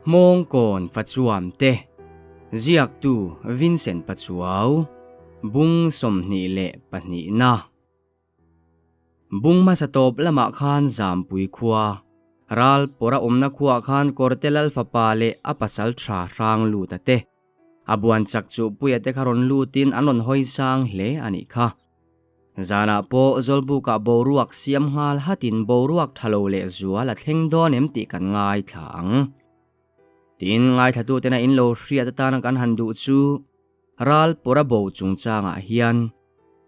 Hmawngkawn Fachuam te, Ziaktu Vincent Pachuau, Bung 22 na. Bung hmasa tawp lamah khan Zampui khua, ral pawra awmna khuaah khan Kawrte Lal fapa leh a pasal tha hrang lut a te. A buan chak chu Puia te kha rawn lutin an rawn hawi sang hle a nih kha. Zanah pawh Zawlbukah boruak siam nghal hatin boruak tha lo leh zual a thleng dawn em tih kan ngaithla ang. Tin, ngaithlatutena in lo hriat atana kan han duh chu Ral pawra bo chungchangah hian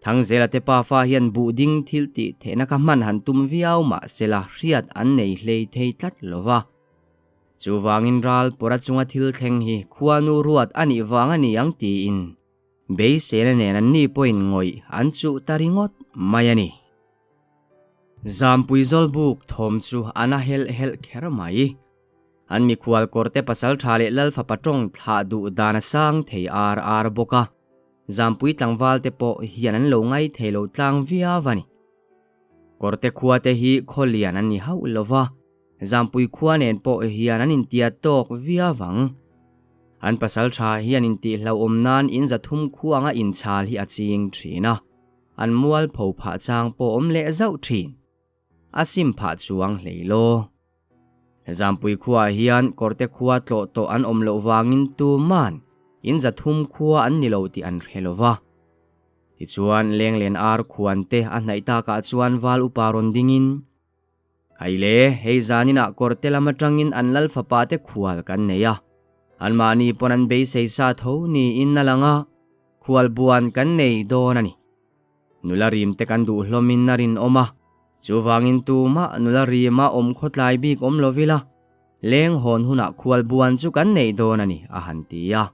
Thangzela te pafa hian buh ding thil tih theihna kha hman han tum viau mah sela hriat an nei hlei thei tlat lo va. Chuvangin ral pawra chunga thil thleng hi khuanu ruat a nih vang a ni ang tiin beiseina nen an ni pawhin ngawih an chuh ta ringawt mai a ni. Zampui Zawlbuk thawm chu a na helh helh kher mai. An mikhual kawrte pasal tha leh lal fapa tawng thlah duh dan a sang thei ar ar bawk a, Zampui tlangval te pawh hian an lo ngai thei lo tlang viau a ni. Kawrte khua te hi khaw lian an ni hauh lo va, Zampui khua nen pawh hian an intia tawk viau ang. An pasal tha hian intih hlauhawm nan in zathum khua anga inchhal hi a ching thin a, an mualpho phah chang pawh awm leh zauh thin. A sim phah chuang hlei law. Zampui khuaah hian kawrte khua tlawh tawh an awm loh vangin tuman in zathum khua an ni lo tih an hre lo va. Tichuan Lenglen ar khuan te a hnaih takah chuan val upa rawn dingin, Hai le, hei zaninah kawrte lam atangin an lal fapa te khual kan nei a, anmahni pawn an beisei sa tho niin a lang a, khual buan kan nei dawn a ni. Nula rim te kan duh hlawmin a rinawm a, chuvangin tumah nula rima awm khawtlai bik awm lovila, leng hawn hunah khual buan chu kan neih dawn a ni, a han ti a.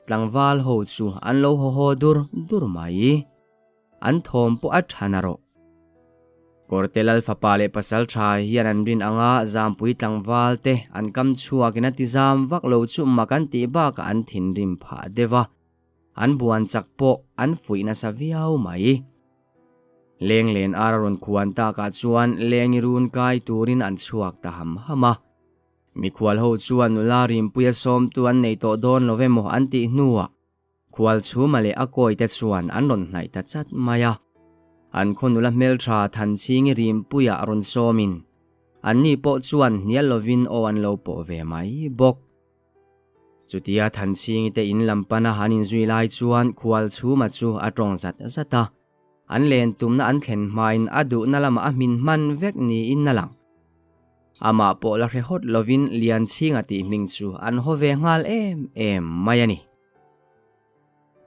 Tlangval ho chu an lo haw haw dur dur mai. An thawm pawh a tha na rawh. Kawrte Lal fapa leh pasal tha hian an rin anga Zampui tlangval te an kam chhuakin a ti zam vak lo chu mak an tih bakah an thinrim phah deuh a. An buan chak pawh an fuih nasa viau mai. Lenglen ar a rawn khuan takah chuan lengi run kai turin an chhuak ta ham ham a. Mikhual ho chuan nula Rimpuia sawmtu an nei tawh dawn lo emaw an tih hnuah khual chhuma leh a kawite chuan an rawn hnaih ta chat mai a. An khaw nula hmeltha Thanchhingi Rimpuia rawn sawmin anni pawh chuan hnial lovin aw an lo pawh ve mai bawk. Chutia Thanchhingi te in lam pana han inzui lai chuan khual chhuma chu a tawng zat zat a, an len tumna an thlen hmain a duhna lamah a hmin hman vek niin a lang. Amah pawh la hre hawt lovin Lianchhinga tih hming chu an haw ve nghal em em mai a ni.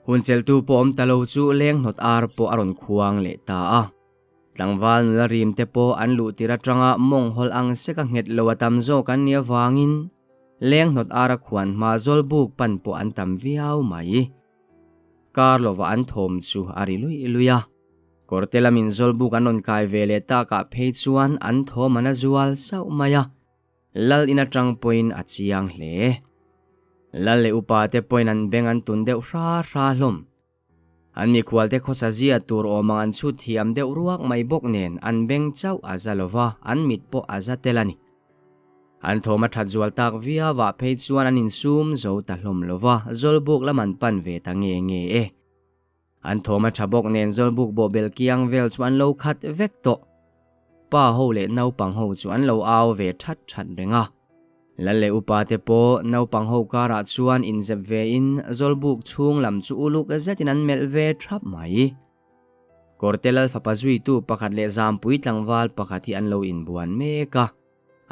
Hun cheltu pawh awm ta lo chu leng hnawt ar pawh a rawn khuang leh ta a. Tlangval nula rim te pawh an luh tir atanga mawng hawlh ang sek a nghet lo a tam zawk an nih avangin leng hnawt ar a khuan hma zawl buk pan pawh an tam viau mai. Kar lova an thawm chu a ri luih luih a. Kawrte lamin zawl buk an rawn kai ve leh takah phei chuan an thawm an a zual sauh mai a. Lal in atang pawhin a chiang hle. Lal leh upa te pawhin an beng an tun deuh hra hra hlawm. An mikhual te khawsa zia tur awm ang an chhut thiam deuh ruak mai bawk nen an beng chauh a za lova, an mit pawh a za tel a ni. An thawm a that zual tak viau ah phei chuan an insum zo ta hlawm lova, Zawlbuk lam an pan ve ta nge nge e. An thawm a tha bawk nen Zawlbuk bawhbel kiang vel chu an lo khat vek tawh. Pa ho leh naupang ho chu an lo au ve that that reng a. Lal leh upa te pawh naupang ho karah chuan inzep ve in Zawlbuk chhung lam chu uluk zetin an melh ve thap mai. Kawrte Lal fapa zuitu pakhat leh Zampui tlangval pakhat hi an lo inbuan mek a,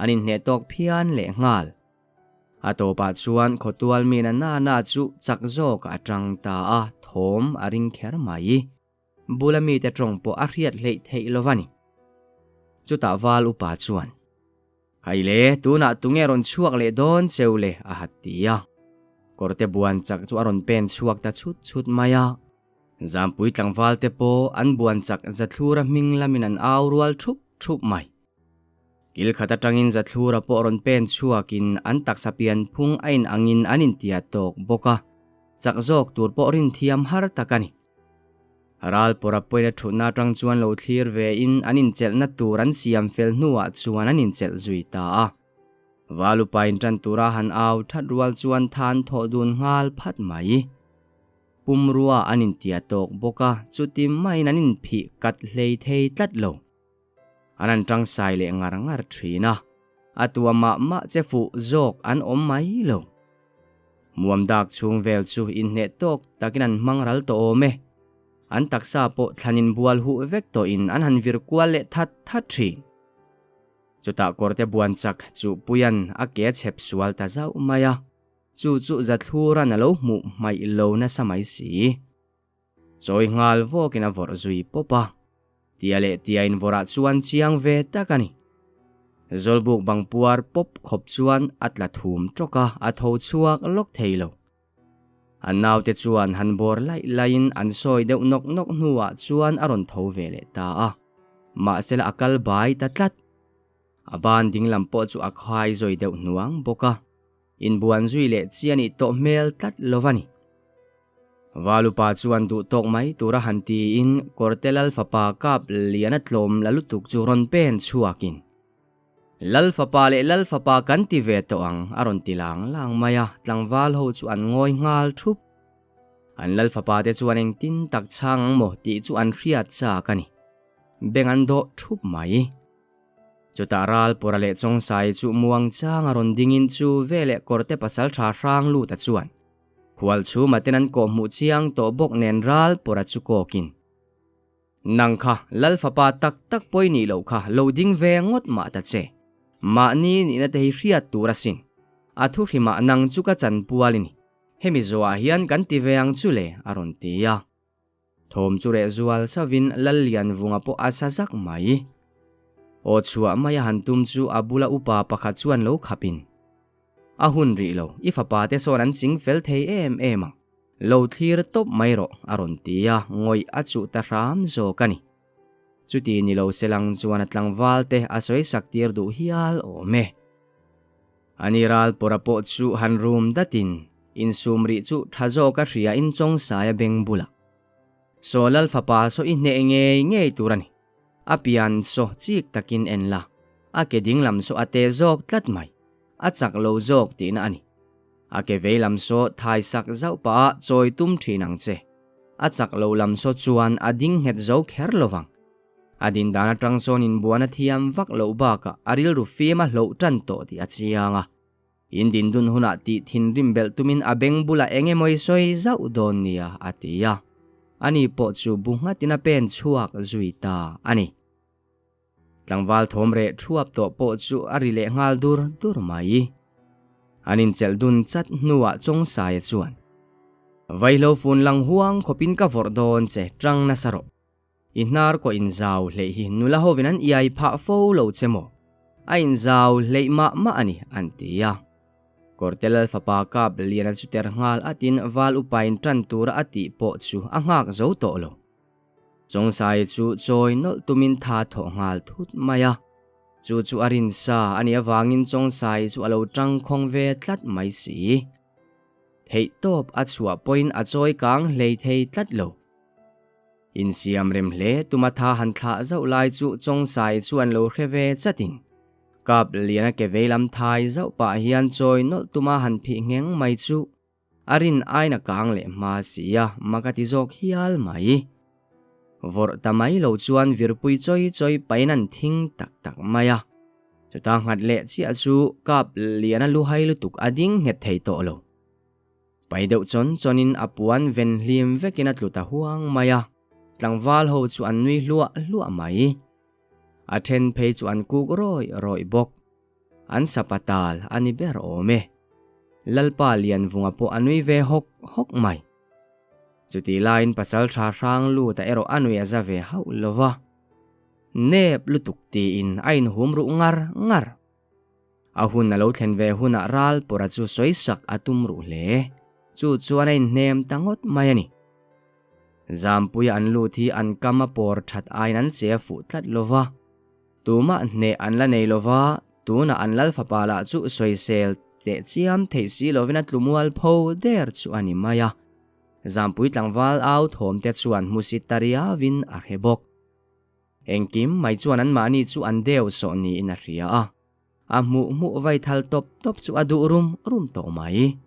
an inhneh tawk phian leh nghal. A tawpah chuan khawtual mi na na na chu chak zawk a tang ta a, thawm a ring kher mai. Bula mite tawng pawh a hriat hleih theih lo va ni. Chutah val upa chuan, Hai le, tunah tunge rawn chhuak leh dawn cheu le? a hat ti a. Kawrte buan chak chu a rawn pen chhuak ta chhut chhut mai a. Zampui tlangval te pawh an buan chak Zathlura hming lamin an au rual thup thup mai. Kil khat atangin Zathlura pawh rawn pen chhuakin an taksa pian phung a in angin an intia tawk bawk a, chak zawk tur pawh rin thiam har tak a ni. Ral pawra pawina thutna atang chuan lo thlir ve in an inchelhna tur an siam fel hnuah chuan an inchelh zui ta a. Valupain ṭan tura han au ṭhat rual chuan than thawh dun nghal phat mai. Pumrua an intia tawk bawk a, chuti maiin an inphih kat hlei thei tlat lo. An han ṭang sai leh ngar ngar ṭhin a, a tua mah mah che fuh zawk an awm mai lo. Muam dak chhung vel chu inhneh tawk takin an hmang ral tawh awm e. An taksa pawh thlan inbual huh vek tawhin an han vir kual leh that that ṭhin. Chutah kawrte buan chak chu Puia'n a ke a chhep sual ta zauh mai a, chu chu Zathlura'n a lo hmuh hmaih lo nasa mai si. Chawi nghal vawkin a vawrh zui pawp a, tia leh tia invawrhah chuan chiang ve tak a ni. Zawlbuk bang puar pawp khawp chuan a tla thum tawk a, a tho chhuak lawk thei lo. An naute chuan han bawr laih laihin an sawi deuh nawk nawk hnuah chuan a rawn tho ve leh ta a, mahsela a kal bai ta tlat. A ban dinglam pawh chu a khai zawi deuh hnuang bawk a, inbuan zui leh chi a nih tawh hmel tlat lo va ni. Valupa chuan duh tawk mai tura han tiin Kawrte Lal fapa kap lian a tlawm la lutuk chu rawn pen chhuakin, Lal fapa leh Lal fapa kan ti ve tawh ang, a rawn ti lang lang mai a, tlangval ho chu an ngawi nghal thup. An Lal fapa te chuan engtin tak chhang ang maw tih chu an hriat chak a ni. Beng an dawh thup mai. Chutah Ralpura leh Chawngsai chu muang chang a rawn dingin chu veleh kawrte pasaltha hrang lut a chuan Khualchhuma ten an kawhhmuh chiang tawh bawk nen Ralpura chu kawkin, Nang kha Lal fapa tak tak pawi nih loh kha lo ding ve ngawt mah ta che. Mahni nihna te hi hriat tur asin. A thu hrimah nang chu ka chan pual i ni. Hemi zawhah hian kan ti ve ang chu le, a rawn ti a. Thawm chu reh zual savin Lal Lianvunga pawh a sa zak mai. Aw chhuah mai a han tum chu a bula upa pakhat chuan lo khapin, A hun rih lo, i fapa te sawn an ching fel thei em em ang. Lo thlir tawp mai rawh, a rawn ti a, ngawih a chuh ta hram zawk a ni. Chuti ni lo selang chuan a tlangval te a sawi sak tir duh hial awm e. Ani ral pawra pawh chu han rum datin, insum rih chu tha zawk a hria in Chawngsaia beng bulah. Saw Lal fapa saw i hneh ngei ngei tur a ni. A pian saw chik takin en la, a ke dinglam saw a te zawk tlat mai. A chak lo zawk tihna a ni. A ke vei lam saw thai sak zauh pah a chawi tum thin ang che. A chak lo lam saw chuan a ding nghet zo kher lo vang. A din dan atang sawn inbuan a thiam vak loh bakah a rilru fim a hloh tan tawh tih a chiang a. In din dun hunah tih thinrim belh tumin a beng bulah eng emaw i sawi zauh dawn nia a ti a. Ani pawh chu bu nghatin a pen chhuak zui ta a ni. Tlangval thawm reh thuap tawh pawh chu a ri leh nghal dur dur mai. An inchelh dun chat hnuah Chawngsaia chuan, Vaihlo fun lang huang khawpin ka vawrh dawn che, tang nasa rawh. I hnar kaw inzau hleih hi nula hovin an iai phah fo lo che maw? A inzau hleih mah mah a ni, an ti a. Kawrte Lal fapa kap lian an suter nghal atin val upain tan tura a tih pawh chu a nghak zo tawh lo. Chawngsai chu chawi nawlh tumin tha thawh nghal thut mai a. Chu chu a rinsa a nih avangin Chawngsai chu a lo tangkhawng ve tlat mai si. Theihtawp a chhuah pawhin a chawi kang hlei thei tlat lo. Insiam rem hle tuma tha han thlah zauh lai chu Chawngsai chuan lo hre ve chatin Kap Liana ke veilam thai zauh pah hian chawi nawlh tuma han phih ngheng mai chu a rin aina kang leh hma si a, mak a ti zawk hial mai. Vawrh ta mai lo chuan virpui chawi chawi pain an thing tak tak mai a. Chuta nghat leh chiah chu Kap Liana luhai lutuk a ding nghet thei tawh lo. Pai deuh chawn chawnin a puan ven hlim vekin a tlu ta huang mai a, tlangval ho chu an nui hluah hluah mai. A then phei chu an kuk rawih rawih bawk. An sapa tal a ni ber awm e. Lalpa Lianvunga pawh a nui ve hawk hawk mai. Chutih laiin pasaltha hrang lut a erawh a nui a za ve hauh lo va. Nep lutuk tiin a inhum ruh ngar ngar. A hun a lo thlen ve hunah ral pawra chu sawi sak a tum ruh hle. Chu chuan a inhnem ta ngawt mai a ni. Zampuia an lut hi an kam a pawr that aiin an che a fuh tlat lo va. Tumah hneh an la nei lo va, tunah an lal fapa lah chu sawisel teh chiam theih si lovin a tlu mual pho der chu a ni mai a. Zampui tlangval au thawm te chuan hmusit ta riauin a hre bawk. Engkim mai chuan anmahni chu an deu sawh niin a hria a. A hmuh hmuh vai thal tawp tawp chu a duh rum rum tawh mai.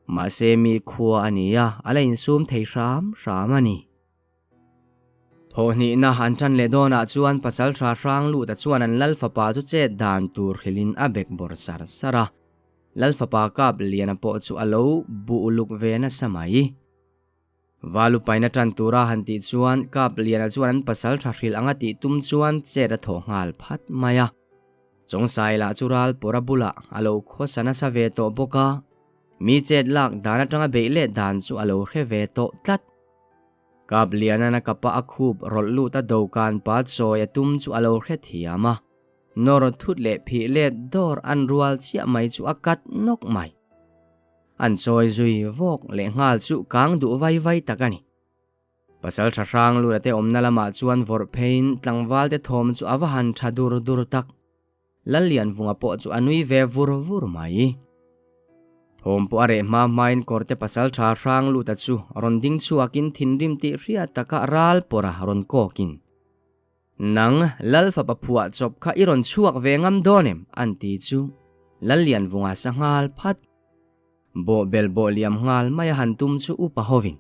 Mahse mi khua a ni a, a la insum thei hram hram a ni. Thawhhnihna an tan leh dawnah chuan Pasalṭha Hrangluta chuan an Lal fapa chu chet dan tur hrilhin a bek bawr sar sar a. Lal fapa Kapliana pawh chu a lo buh uluk ve nasa mai. Valupaina tan tura han tih chuan Kapliana chuan an pasalṭha hrilh anga tih tum chuan chet a thawh nghal phat mai a. Chawngsai lah chu ral pawra bulah a lo khawsa nasa ve tawh bawk a, mi chet lak dan atanga beih let dan chu a lo hre ve tawh tlat. Kapliana'n a kapa a khup rawlh lut a dokan pa chawi a tum chu a lo hre thiam a, nawr thut leh phih let dawr an rual chiah mai chu a kat nawk mai. An chawi zui vawk leh nghal chu kang duh vai vai tak a ni. Pasal tha hrang lura te awmna lamah chuan vawrh pheiin tlangval te thawm chu a va han tha dur dur tak. Lallianvunga pawh chu a nui ve vur vur mai. Thawm pawh a reh hma hmain kawrte pasal tha hrang luta chu rawn ding chhuakin thinrim tih hriat taka ral pawra rawn kawkin, Nang Lal fapa phuah chawp kha i rawn chhuak ve ngam dawn em? an ti chu Lallianvunga sa nghal phat. Bawhbel bawh liam nghal mai a han tum chu upa hovin,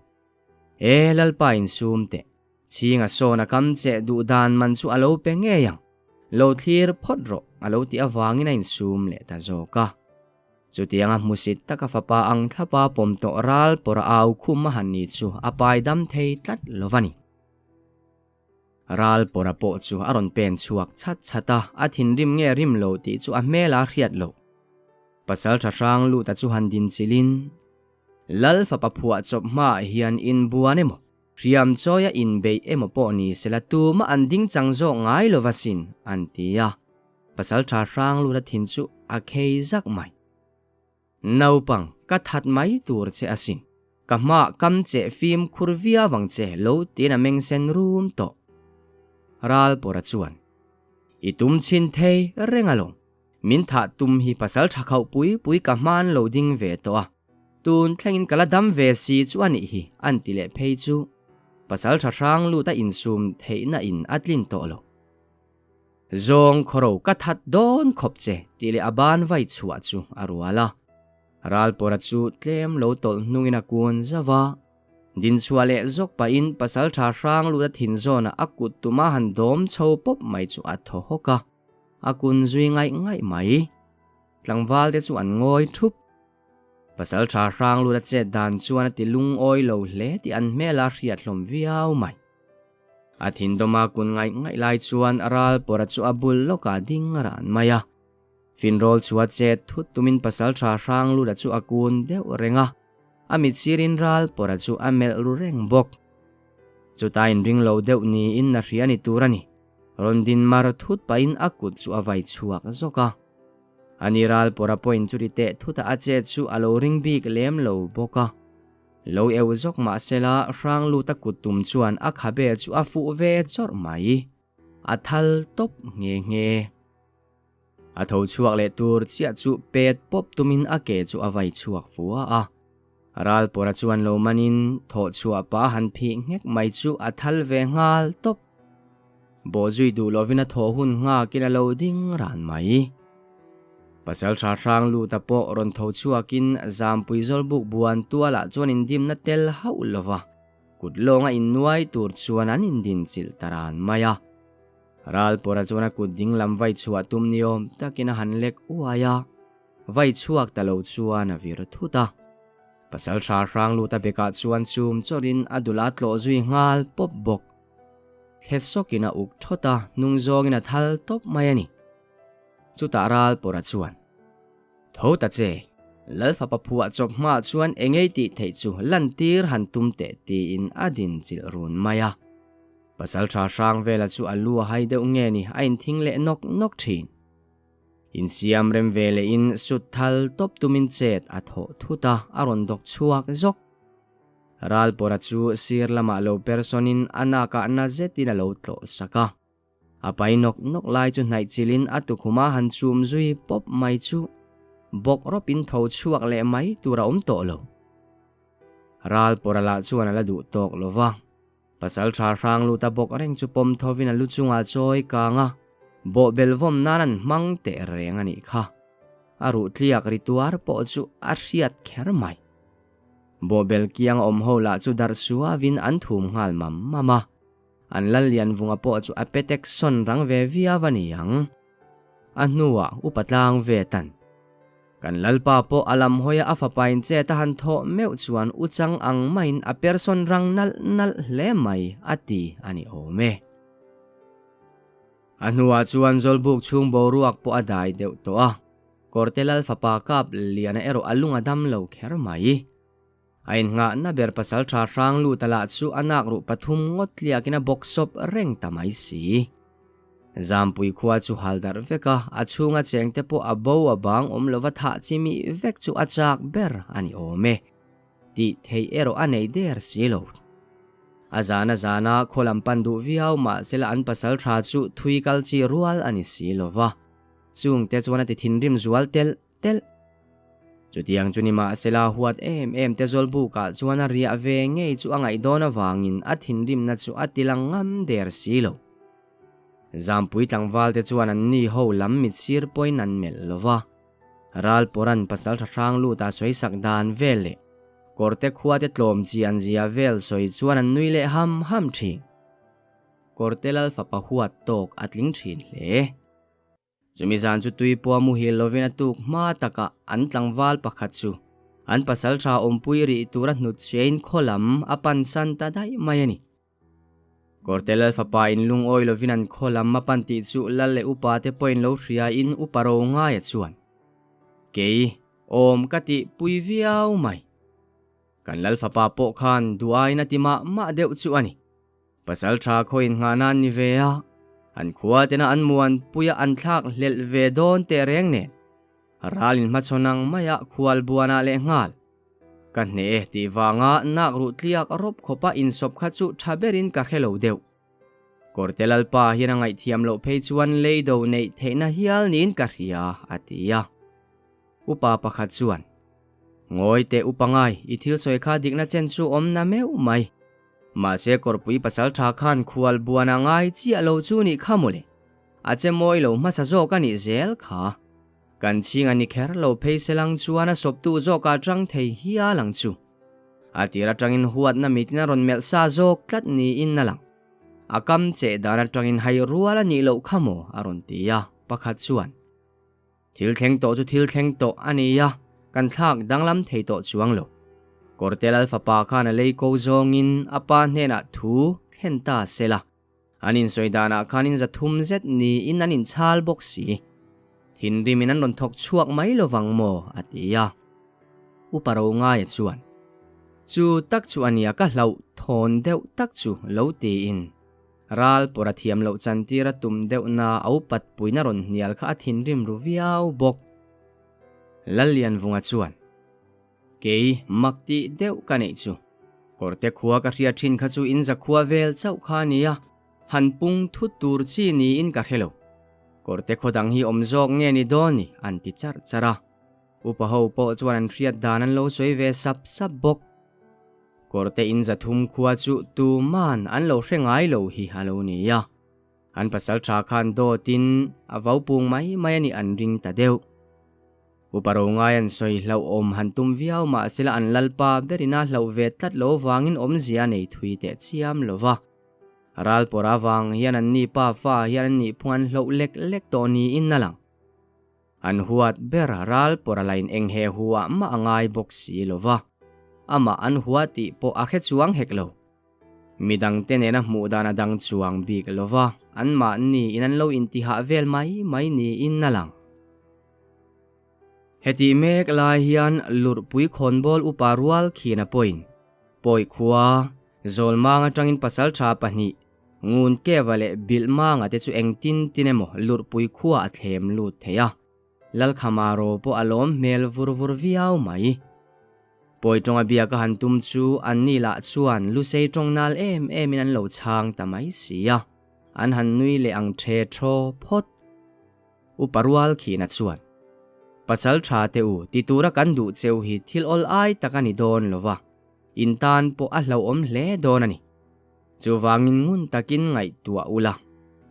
E Lalpa insum teh, Chhinga sawn a kam che duh dan man chu a lo pe ngei ang. Lo thlir phawt rawh a lo tih avangin a insum leh ta zawk a. Chutianga hmusit taka fapa ang thlapa pawm tawh ral pawr a au khum a han ni chu a pai dam thei tlat lo va ni. Ral pawra pawh chu a rawn pen chhuak chhat chhat a, a thinrim nge rim lo tih chu a hmel a hriat loh. Pasal tha hrang lut a chu han din chilhin, Lal fapa phuah chawp hmaah hian inbuan emaw, hriam chawia inbeih emaw pawh ni sela tumah an ding chang zawk ngai lo va sin, an ti a. Pasal tha hrang lut a thin chu a khei zak mai. Naupang, ka that mai tur che asin. Ka hmaah kam che fimkhur viau ang che lo tiin a meng sen rum tawh. Ralpawra chuan, I tum chhin thei reng alawm. Min thah tum hi pasal tha khauh pui pui ka hma an lo ding ve tawh a. Tun thlengin ka la dam ve si chu a nih hi an ti leh phei chu. Pasal tha hrang lut a insum theihna in a tlin tawh lo. Zawng khawro ka that dawn khawp che tih leh a ban vai chhuah chu a rual a. Ralpawra chu tlem lo tawlh hnungin a kun zauh a. Dinchhuah leh zawk pahin pasaltha hrang lut a thin zawnah a kut tuma han dawm chho pawp mai chu a thaw hawk a, a kun zui ngaih ngaih mai. Tlangval te chu an ngawi thup. Pasaltha hrang lut a chet dan chuan a ti lungawi lo hle tih an hmel a hriat hlawm viau mai. A thindawma kun ngaih ngaih lai chuan ral pawra chu a bul lawkah ding a ran mai a. Finrawl chu a chet thut tumin pasaltha Hranglula chu a kun deuh reng a, a mit sirin ral pawra chu a melh ru reng bawk. Chuta inring lo deuh niin a hria ni tur a ni. Rawn din mar thut pahin a kut chu a vai chhuak zawk a. Ani ral pawra pawhin chuti teh thuta a chet chu a lo ring bik lem lo bawk a. Lo eu zawk mah sela Hrangluta kut tum chuan a khabe chu a fuh ve chawrh mai. A thal tawp nghe nghe. A tho chhuak leh tur chiah chu pet pawp tumin a ke chu a vai chhuak fua a. Ralpawra chuan lo manin thawh chhuah pah han phih nghek mai chu a thal ve nghal tawp. Bawhzui duh lovin a thawh hun nghakin a lo ding ran mai. Pasalṭha hrang luta pawh rawn tho chhuakin Zampui Zawlbuk buan tualah chuan indimna tel hauh lova kut lawnga innuai tur chuan an indinchilh ta ran mai a. Ralpawra chuan a kut dinglam vai chhuah tum ni awm takin a han lek uai a, vai chhuak ta lo chuan a vir thut a. Pasalṭha hrang luta bekah chuan chum chawrhin a dul a tlawh zui nghal pawp bawk. Thlet sawkin a uk thawt a, hnung zawngin a thal tawp mai a ni. Chutah ral pawra chuan, Tho ta che, Lal fapa phuah chawp hmaah chuan engei tih theih chu lantir han tum teh tiin a din chilh run mai a. Pasalṭha hrang vela chu a lu a hai deuh nge ni a inthing leh nawk nawk ṭhin. Insiam rem ve lehin sut thal tawp tumin chet a thawh thut a, a rawn dawk chhuak zawk. Ralpawra chu sir lamah lo persawnin a nakah na zetin a lo tlawh sak a. A pai nawk nawk lai chu hnaih chilhin a tukhuma han chum zui pawp mai chu bawk rawpin tho chhuak leh mai tur a awm tawh lo. Ralpawra lah chuan a la duh tawk lo va. Pasalṭha hrang luta bawk reng chu pawm thovin a lu chungah chawi kang a. Bawhbel vawm nan an hmang teh reng a nih kha. A ruh tliak ri tuar pawh chu a hriat kher mai. Bawhbel kiang awm ho lah chu darh suavin an thum nghal mam mam a. An lal Lianvunga pawh chu a petek sawn rang ve viau a ni ang. A hnuah upa tlang ve tan. Kan lalpa pawh a lam hawia a fapain chet a han thawh meuh chuan u chang ang maiin a per sawn rang nalh nalh hle mai a ti a ni awm e. A hnuah chuan Zawlbuk chhung boruak pawh a dai deuh tawh a, Kawrte lal fapa kap liana erawh a lung a dam lo kher mai. A innghahna ber pasal tha hrang lut a lah chu a nak ruh pathum ngawt tliakin a bawk sawp reng ta mai si. Zampui khua chu hal darh vek a, a chhunga chengte pawh a bo a bang awm lova thah chimi vek chu a chak ber a ni awm e. Tih theih erawh a nei der si lo. A zana zana khaw lam pan duh viau mahsela an pasal tha chu thui kal chi rual a ni si lo va, chungte chuan a ti thinrim zual telh telh. Chutiang chu ni mahsela huat em em te Zawlbukah chuan a riah ve ngei chu a ngaih dawn avangin a thinrimna chu a ti lang ngam der si lo. Zampui tlangval te chuan an ni ho lam mitsir pawhin an melh lo va. Ralpawran pasal tha hrang lut a sawi sak dan vel leh kawrte khuate tlawm chi an zia vel sawi chuan an nui leh ham ham thin. Kawrte lal fapa huat tawk a tling thin hle. Chumi zan chu tui pawh a muhil lovin a tuk hma takah an tlangval pakhat chu an pasal tha awmpui rih tura hnutchhiain khaw lam a pansan ta daih mai a ni. Kawrte Lal fapa in lungawi lovin an khaw lam a pan tih chu Lal leh upa te pawhin lo hria in upa ro ngaia chuan, Kei, awm ka tih pui viau mai. Kan Lal fapa pawh khan duaiin a ti mah mah deuh chu a ni. Pasal tha khawiin nghah nan ni ve a, an khua tena an muan puia an thlak hlelh ve dawn teh reng nen, ral in hmachhawn ang maia khual buanah leh nghal. Ka hne e tih vanga nak ruh tliak rawp khawpa insawp kha chu tha berin ka hre lo deuh. Kawrte Lalpa hian a ngaihthiam loh phei chuan leido neih theihna hial niin ka hria, a ti a. Upa pakhat chuan, Ngawi teh upa ngai, i thil sawi kha dikna chen chu awm na meuh mai. Mahse kawrpui pasal tha khan khual buan a ngai chiah lo chu nih kha mawle. A che mawi lo hmasa zawk a nih zel kha. Kan chhing a ni kher lo phei se lang chuan a sawptu zawk ah tang thei hial ang chu. A tir atangin huatna mitin a rawn melh sa zawk tlat niin a lang. A kam cheh dan atangin hai rual a nih loh kha maw a rawn ti a, pakhat chuan, Thil thleng tawh chu thil thleng tawh a ni a, kan thlak danglam thei tawh chuang lo. Kawrte Lal fapa khan a lei ko zawngin a pa hnenah thu thlen ta se la. An insawi danah khan in zathum zet niin an inchhal bawk si. Thinrimin an rawn thawk chhuak mai lovang maw? a ti a. Upa Rongaia chuan, Chu tak chu a nia ka hlauh thawn deuh tak chu lo tiin ral pawr a thiam loh chantir a tum deuh na a upat puina rawn hnial kha a thinrim ru viau bawk. Lallianvunga chuan, Kei mak tih deuh ka neih chu. Kawrte khua ka hriat thin kha chu in zakhua vel chauh kha a nia, han pung thut tur chi niin ka hre lo. Kawrte khaw dang hi awm zawk nge ni dawn ni an ti charh charh a. Upa ho pawh chuan an hriat dan an lo sawi ve sap sap bawk. Kawrte in zathum khua chu tuman an lo hre ngai lo hi a lo ni a. An pasal tha khan dawtin a vo pung mai mai a nih an ring ta deuh. Upa Rongai an sawi hlauhawm han tum viau mahsela an lalpa berin a hlauh ve tlat lo vangin awmzia a nei thui teh chiam lo va. Ralpawr avang hian an ni pa fa hian an nihphung an hloh lek lek tawh niin a lang. An huat ber ralpawr a lain eng he hu ah mah a ngai bawk si lo va. Amah an hua tih pawh a hre chuang hek lo. Midangte nena hmuh dan a dang chuang bik lo va, anmahni in an lo intihah vel mai mai niin a lang. Hetih mek lai hian Lurhpui khawnbawl upa rual khian a pawhin Pawi khua, Zawlmang atangin pasal tha pahnih, Ngun Keva leh Bilhmanga te chu engtin tin emaw Lurhpui khua a thlem lut thei a, Lalkhamaro pawh a lawm hmel vur vur viau mai. Pawi tawnga biak a han tum chu anni lah chuan Lusei tawng nal em emin an lo chhang ta mai si a, an han nui leh ang the thaw phawt. Upa rual khina chuan, Pasal tha teh u, ti tura kan duh cheu hi thil awl ai tak a ni dawn lo va, in tan pawh a hlauhawm hle dawn a ni. Chuvangin ngun takin ngaihtuah ula.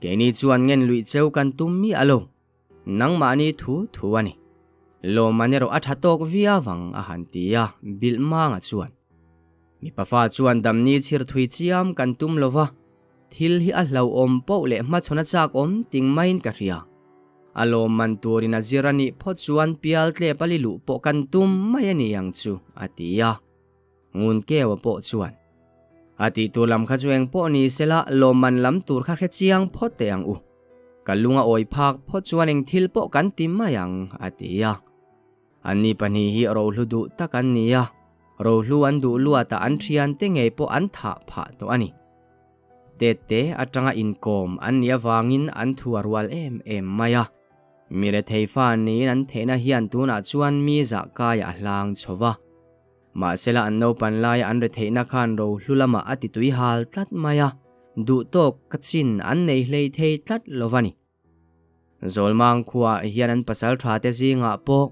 Keini chuan ngen luih cheu kan tum miah lo. Nangmahni thu thu a ni. Lawmman erawh a tha tawk viau ang a han ti a, Bilhmanga chuan. Mipa fa chuan damni chhir thui chiam kan tum lo va, thil hi a hlauhawm poh leh hmachhawn a chak awm ting maiin ka hria. A lawmman turin a zir a nih phawt chuan pial tlep a li luh pawh kan tum mai a ni ang chu, a ti a. Ngun Keua pawh chuan, A tih tur lam kha chu eng pawh ni sela lawmman lam tur kha hre chiang phawt teh ang u. Ka lung a awi phak phawt chuan eng thil pawh kan ti mai ang, a ti a. Anni pahnih hi rohlu duh tak an ni a, rohlu an duh luatah an thiante ngei pawh an thah phah tawh a ni. Tette atanga inkawm an nih avangin an thu a rual em em mai a. Mi rethei fa niin an theihna hian tunah chuan mi zah kaiah a hlang chho va. Mahsela an naupan laia an retheihna khan rohlu lamah a ti tui hal tlat mai a, duhtawk ka chin an nei hlei thei tlat lo va ni. Zawlmang khuaah hian an pasal tha te zingah pawh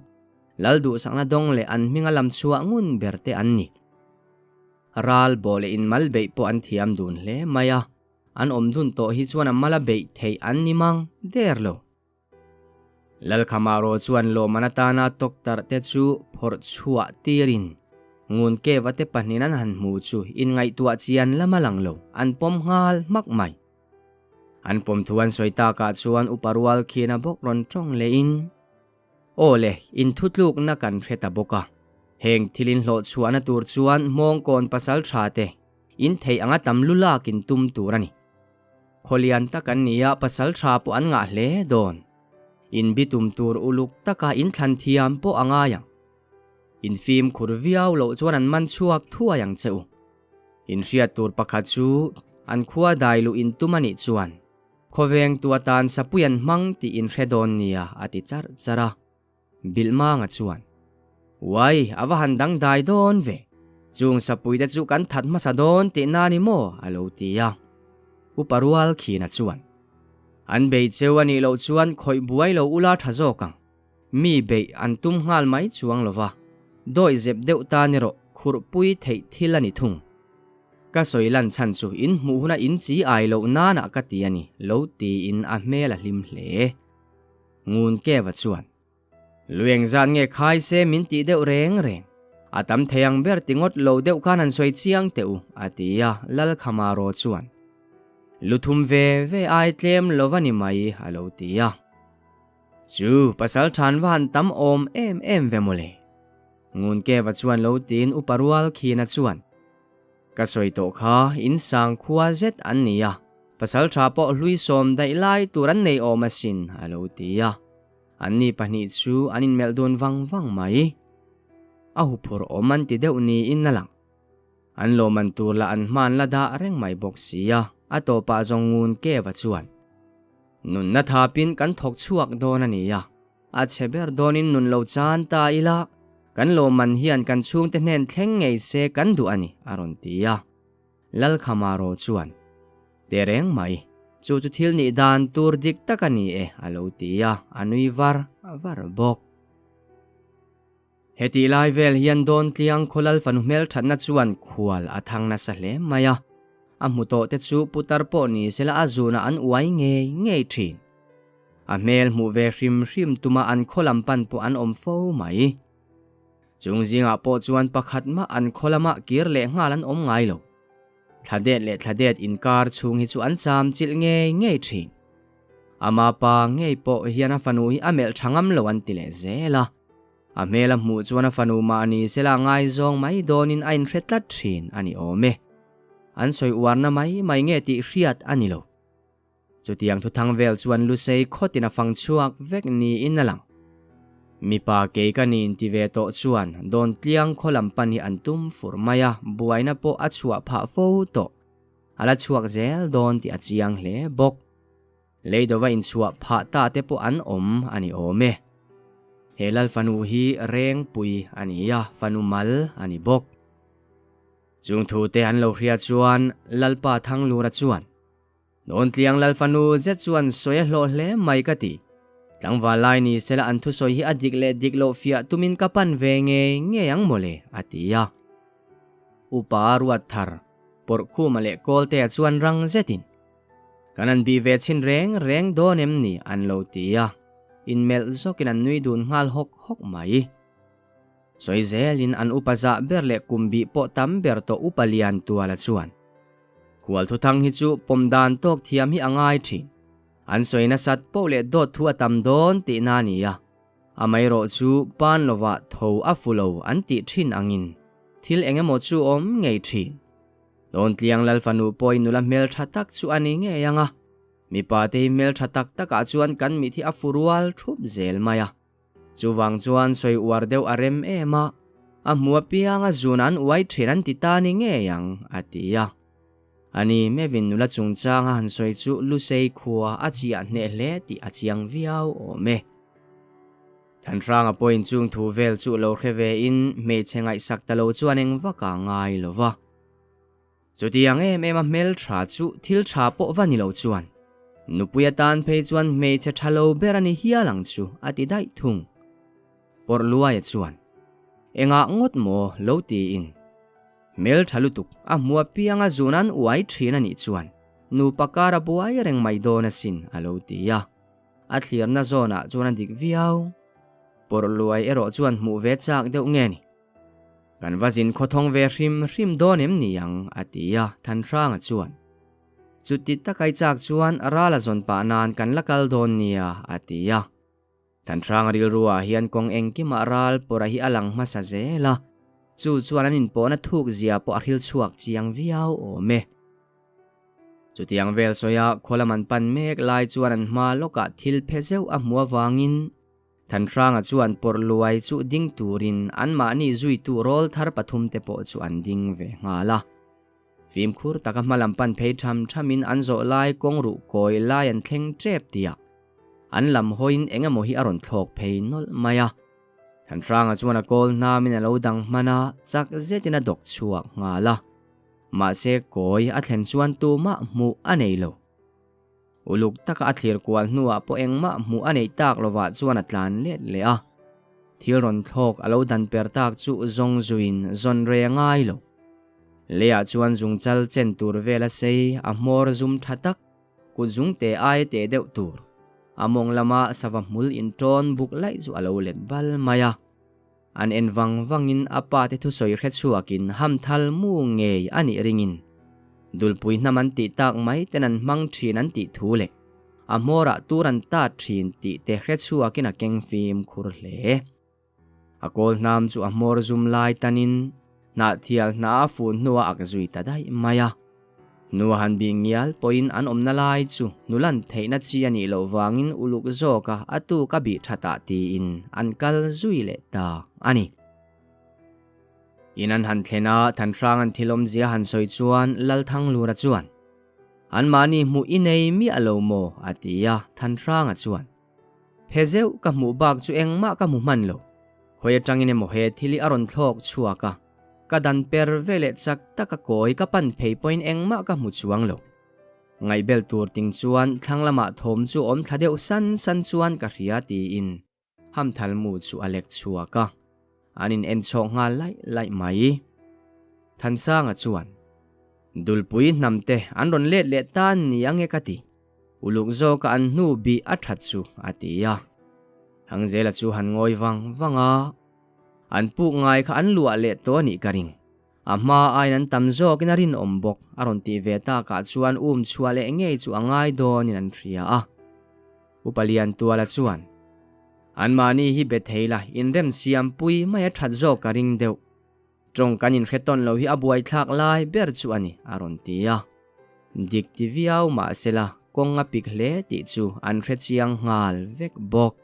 Lal duhsakna dawng leh an hminga lam chhuah ngun ber te an ni. Ral bawh leh inmal beih pawh an thiam dun hle mai a, an awm dun tawh hi chuan a mala beih theih an ni mang der lo. Lalkhamaro chuan lawmman atana tawktarh te chu phawrh chhuah tirin ngun keva te pahnihin an han hmu chu inngaihtuah chian lama lang lo an pawm nghal hmak mai. An pawm thu an sawi takah chuan upa rual khian a bawk rawn tawng lehin, Aw le, inthutlukna kan hre ta bawk a, heng thil inhlawh chhuahna tur chuan hmawngkawn pasal tha te in theih anga tam lu lakin tum tur a ni. Khawlian tak an ni a, pasal tha pawh an ngah hle dawn. In bitum tur uluk taka in thlan thiam pawh a ngai ang. In fimkhur viau loh chuan an man chhuak thuai ang che u. In hriat tur pakhat chu an khua dai luh in tum a nih chuan khawveng tu atan sapui an hmang tih in hre dawn nia a ti charh charh a. Bilhmanga chuan, Uai, a va han dangdai dawn ve. Chung sapuite chu kan that hmasa dawn tih na ni maw? a lo ti a. Upa rual khina chuan, An bei cheu a nih loh chuan khawih buai lo ula tha zawk ang. Mi beih an tum nghal mai chuang lo va, dawi zep deuh tan erawh khurhpui theih thil a ni thung. Ka sawi lan chhan chu in hmuh huna in chi ai loh nanah ka ti a ni, lo tiin a hmel a hlim hle. Ngun Keva chuan, Lueng zan nge khai se min tih deuh reng reng. A tam thei ang ber ti ngawt lo deuh khan han sawi chiang teh u, a ti a, Lalkhamaro chuan, Lu thum ve ve ai tlem lo va ni mai, a lo ti a. Chu, pasal than va han tam awm em em ve mawle. Ngun Keva chuan lo tiin upa rual khina chuan, Ka sawi tawh kha, in sang khua zet an ni a, pasal tha pawh hlui sawm daih lai tur an nei awm asin, a lo ti a. Anni pahnih chu an inmelh dun vang vang mai. A huphurh awm an ti deuh niin a lang. An lawmman tur lah an hman la dah reng mai bawk si a, a tawpah zawng ngun Keva chuan, Nunna thapin kan thawk chhuak dawn a ni a, A chhe ber dawnin nun lo chan ta ila, kan lawmman hian kan chhungte hnen thleng ngei se kan duh a ni, a rawn ti a. Lalkhamaro chuan, Tehreng mai, chu chu thil nih dan tur dik tak a ni e, a lo ti a, a nui var var bawk. Hetih lai vel hian Dawntliang khaw lal fanu hmelthatna chuan khual a thang nasa hle mai a, a hmu tawh te chu putar pawh ni sela a zunah an uai ngei ngei thin. A hmel hmuh ve hrim hrim tuma an khaw lam pan pawh an awm fo mai. Chung zingah pawh chuan pakhat mah an khaw lamah kir leh nghal an awm ngai lo. Thladet leh thladet inkar chhung hi chu an cham chilh ngei ngei thin. Ama pa ngei pawh hian a fanu hi a melh tha ngam lo an ti leh zel a. A hmel a hmuh chuan a fanu mahni sela ngaizawng mai dawnin a inhre tlat thin a ni awm e. An sawi uarna mai mai nge tih hriat a ni lo. Chutiang thuthang vel chuan Lusei khawtin a fang chhuak vek niin a lang. Mipa kei ka niin ti ve tawh chuan Dawntliang khaw lam pan hi an tum fur mai a, buaina pawh a chhuah phah fo tawh. A la chhuak zel dawn tih a chiang hle bawk. Leidova inchhuah phah ta te pawh an awm a ni awm e. He Lal fanu hi Rengpui a ni a, fanu mal a ni bawk. Chung thute an lo hria chuan Lalpa Thanglura chuan, Dawntliang Lal fanu zet chuan sawi a hlawh hle mai ka ti. Tlangval lai ni sela an thusawi hi a dik leh dik loh fiah tumin ka pan ve ngei ngei ang mawle, a ti a. Upa Ruatthar, Pawrhkhuma leh Kawltea chuan rang zetin. Kan han bih ve chhin reng reng dawn em ni an lo ti a, inmelh zawkin an nui dun nghal hawk hawk mai. Sawi zelin an upa zah ber leh kum bih pawh tam ber tawh upa lian tuala chuan khual thuthang hi chu pawm dan tawk thiam hi a ngai thin. An sawi nasat poh leh dawt thu a tam dawn tihna a ni a, amaherawh chu pan lovah tho a fu lo an tih thin angin thil eng emaw chu awm ngei thin. Dawntliang Lal fanu pawhin nula hmeltha tak chu a ni ngei ang a, mipa te hi hmeltha tak takah chuan kan mit hi a fu rual thup zel mai a. Chuvang chuan sawi uar deuh a rem em a, a hmu apianga zun an uai thin an ti ta ni ngei ang, a ti a. Ani mevin nula chungchang a han sawi chu Lusei khua a chiah hneh hle tih a chiang viau awm e. Thanhranga pawhin chung thu vel chu lo hre ve in hmeichhe ngaihsak ta lo chuan eng vak a ngai lo va. Chutiang em em a hmeltha chu thil tha pawh va ni lo chuan nupui atan phei chuan hmeichhe tha lo ber a ni hial ang chu a ti daih thung. Pawrh Luaia chuan, Engah ngawt maw lo tiin hmeltha lutuk a hmu apianga zun an uai thin a nih chuan nupa kar a buai reng mai dawn asin a lo ti a. A thlirna zawnah chuan a dik viau. Pawrh Luai erawh chuan hmuh ve chak deuh nge ni? Kan va zin khawthawng ve hrim hrim dawn em ni ang, a ti a, Thanhranga chuan. Chuti takai chak chuan ral a zawn pah nan kan la kal dawn nia, a ti a. Thanhranga rilruah hian kawng engkimah ral pawra hi a lang hmasa zel a, chu chuan an inpawhna thuk zia pawh a hril chhuak chiang viau awm e. Chutiang vel sawia khaw lam an pan mek lai chuan an hma lawkah thil phe zeuh a hmu avangin, Thanhranga chuan pawrh luai chu ding turin anmahni zuitu rawl thar pathumte pawh chu an ding ve nghal a. Fimkhur taka hmalam pan phei tham thamin an zawh lai kawng ruh kawi lai an thleng tep tih ah an lam hawiin eng emaw hi a rawn thlawk phei nawlh mai a. Thanhranga chuan a kawl hnamin a lo dang hman a, chak zetin a dawk chhuak nghal a. Mahse kawi a thlen chuan tumah hmuh a nei lo. Uluk taka a thlir kual hnuah pawh engmah hmuh a neih tak lovah chuan a tlan let leh a. Thil rawn thlawk a lo dan per tak chu zawng zuiin zawn rei a ngai lo. Leiah chuan zungchal chen tur vel a sei, a hmawr zum tha tak, kut zung te aia teh deuh tur, a mawng lama sava hmul intawn buk laih chu a lo let bal mai a. An en vang vangin a pa te thusawi hre chhuakin hamthal mu ngei a nih ringin dulpui hnam an tih tak mai ten an hmang thin an tih thu leh a hmawrah tur an tat thin tih te hre chhuakin a keng fimkhur hle. A kawl hnam chu a hmawr zum lai tanin Hnahthial hna a fun hnuah ak zui ta daih mai a. Nua han bih ngial pawhin an awmna lai chu nulan theihna chi a nih loh vangin uluk zawka a tuk a bih thatah tiin an kal zui leh ta a ni. In an han thlen a, Thanhrang an thil awmzia han sawi chuan Lalthanglura chuan, Anmahni hmuh i nei miah lo maw? a ti a, Thanhranga chuan, Phe zeuh ka hmuh bak chu engmah ka hmu hman lo. Khawi atangin emaw he thil hi a rawn thlawk chhuak a, ka dan per ve leh chak taka kawi ka pan phei pawhin engmah ka hmu chuang lo. Ngaihbel tur ting chuan thlang lamah thawm chu awm thla deuh san san chuan ka hria tiin hamthal mu chu a lek chhuak a, an in en chhawk nghal laih laih mai. Thansanga chuan, Dulpui hnamte an rawn let leh ta ni ange ka ti. Uluk zawka an hnu bih a that chu a ti a. Hangzela chu han ngawi vang vang a, an puk ngai kha an luah leh tawh a nih ka ring. A hma aiin an tam zawkin a rinawm bawk a rawn tih ve takah chuan um chhuah leh ngei chu a ngai dawnin an hria a. Upa Liantuala chuan, Anmahni hi be thei la, inremsiampui mai a that zawk ka ring deuh. Tawng kan inhre tawn lo hi a buaithlak lai ber chu a ni, a rawn ti a. Dik ti viau mahsela kawng a pik hle tih chu an hre chiang nghal vek bawk.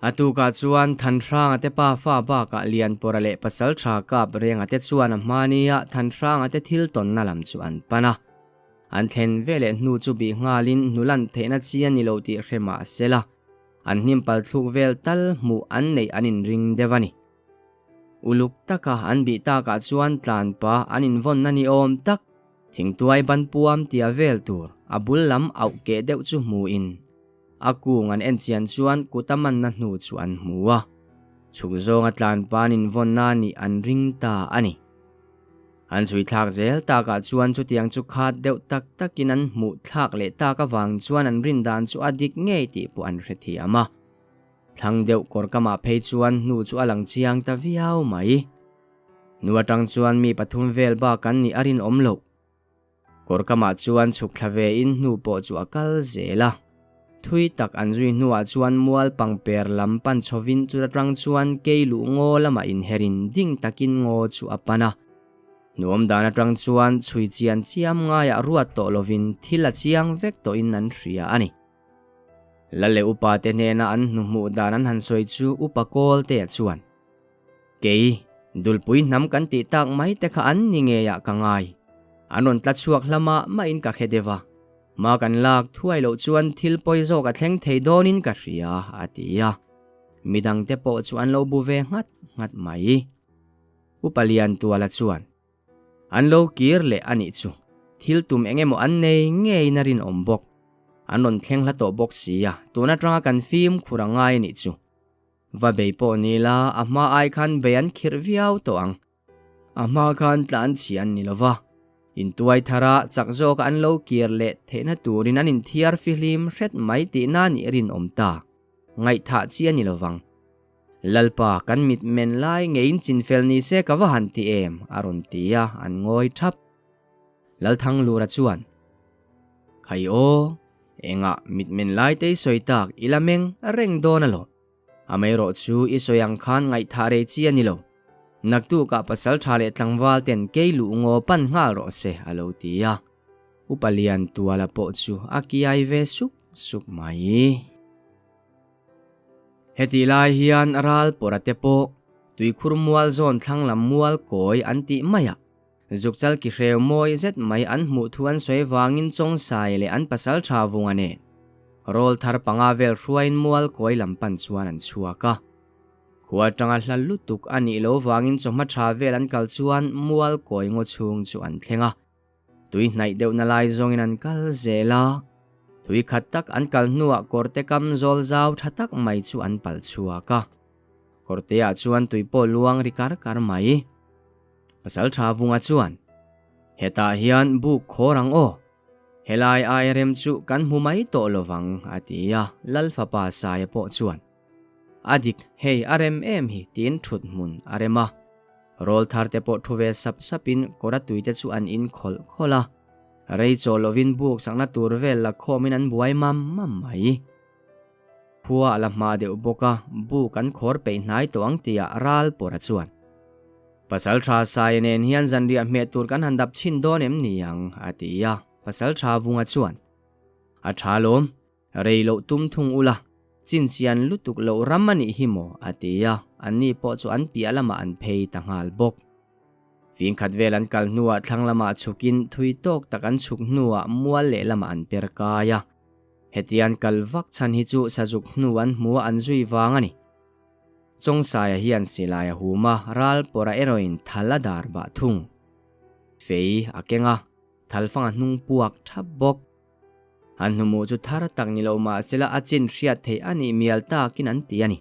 A tukah chuan Thanhranga te pa fa bakah Lianpawra leh Pasaltha Kap Renga te chuan a hmania Thanhranga te thil tawnna lam chu an pan a. An thlen veleh hnu chu bih nghalin hnulan theihna chi a ni lo tih hre mahsela An hnim pal thluk vel tal hmuh an neih an inring deuh a ni. Uluk taka an bih takah chuan tlanpa an invawnna ni awm tak, thingtuai ban puam tia vel tur a bul lam auh keh deuh chu hmuhin a kung an en chian chuan kut a manna hnu chu an hmu a, chhuk zawnga tlanpa an invawnna nih an ring ta a ni. An chhui thlak zel takah chuan chutiang chu khat deuh tak takin an hmuh thlak leh tak avang chuan an rin dan chu a dik ngei tih pawh an hrethiam a. Thlang deuh kawr kamah phei chuan hnu chu a lang chiang ta viau mai. Nu atang chuan mi pathum vel bak an nih a rinawm loh. Kawr kamah chuan chhuk thla ve in hnu pawh chu a kal zel a. Thui tak an zui hnuah chuan mual pangper lam pan chhovin chuta tang chuan kei luh ngaw lamah inherin ding takin ngaw chu a pan a. Nuam dan atang chuan chhui chian chiam ngaiah ruat tawh lovin thil a chiang vek tawhin an hria a ni. Lal leh upa te hnena an hnuhmuh dan an han sawi chu upa Kawltea chuan, Kei, dulpui hnam kan tih tak mai te kha an ni ngeiah ka ngai. An rawn tla chhuak hlama mahin ka hre deuh a. Hma kan lak thuai loh chuan thil pawi zawk a thleng thei dawnin ka hria, a ti a. Midangte pawh chu an lo bu ve nghat nghat mai. Upa Liantuala chuan, An lo kir leh a nih chu. Thil tum eng emaw an nei ngeiin a rinawm bawk. An rawn thleng hla tawh bawk si a, tun atanga kan fimkhur a ngai a nih chu. Va bei pawh ni la, a hma ai khan bei an khirh viau tawh ang. A hma khan tlan chhi an ni lo va. Intuai thara chak zawka an lo kir leh theihna turin an inthiar fihlim hret mai tihna nih rinawm ta. Ngaihthah chi a ni lo vang. Lalpa, kan mit men lai ngeiin chinfel ni se ka va han ti em? a rawn ti a, an ngawi thap. Lalthanglura chuan, Khai aw, engah mit men lai te i sawi tak i la meng reng dawn alawm. Amaherawh chu i sawi ang khan ngaihthah rei chi a ni lo. Naktukah pasal tha leh tlangval ten kei luh ngaw pan nghal rawh se, a lo ti a. Upa Liantuala pawh chu a kiai ve suk suk mai. Hetih lai hian ral pawra te pawh tuikhur mual zawn thlang lam mual kawi an tih mai a, zukchal ki hreu mawi zet mai an hmuh thu an sawi vangin Chawngsai leh an pasal tha vunga nen rawl thar panga vel hruaiin mual kawi lam pan chuan an chhuak a. Khua atanga hla lutuk a nih lo vangin chawhma tha vel an kal chuan mual kawi ngaw chhung chu an thleng a. Tui hnaih deuhna lai zawngin an kal zel a, tui khat tak an kal hnuah kawrte kam zawl zau tha tak mai chu an pal chhuak a. Kawrteah chuan tui pawh luang ri kar kar mai. Pasal tha vunga chuan, Hetah hian buk khawr ang aw, helai ai rem chu kan hmu mai tawh lovang, a ti a, Lal fapa Saia pawh chuan, A dik, hei a rem em hi tiin thut hmun a rem a. Rawl thar te pawh thu ve sap sapin kawra tui te chu an in khawlh khawlh a. Rei chaw lovin buk sakna tur vel la khawmin an buai mam mam mai. Khua a la hma deuh bawk a, buk an khawr peih hnai tawh ang tihah ral pawra chuan, Pasal tha Saia nen hian zanriah hmeh tur kan han dap chhin dawn em ni ang? a ti a. Pasal tha Vunga chuan, A tha lawm, Rei loh tum thung ula, chinchian lutuk loh ram a nih hi maw? a ti a, anni pawh chu an piah lamah an phei ta nghal bawk. Fingkhat vel an kal hnuah thlang lamah chhukin thui tawk tak an chhuk hnuah mual leh lamah an per kai a. Hetian kal vak chhan hi chu sazuk hnu an hmu a an zui vang a ni. Chawngsaia hian silai a hum a, ral pawrah erawhin thal a dar bah thung. Fei a keng a, thalfang a hnung puak thap bawk. An hnuhmuh chu thar tak ni lo mah sela a chin hriat theih a nih mial takin an ti a ni.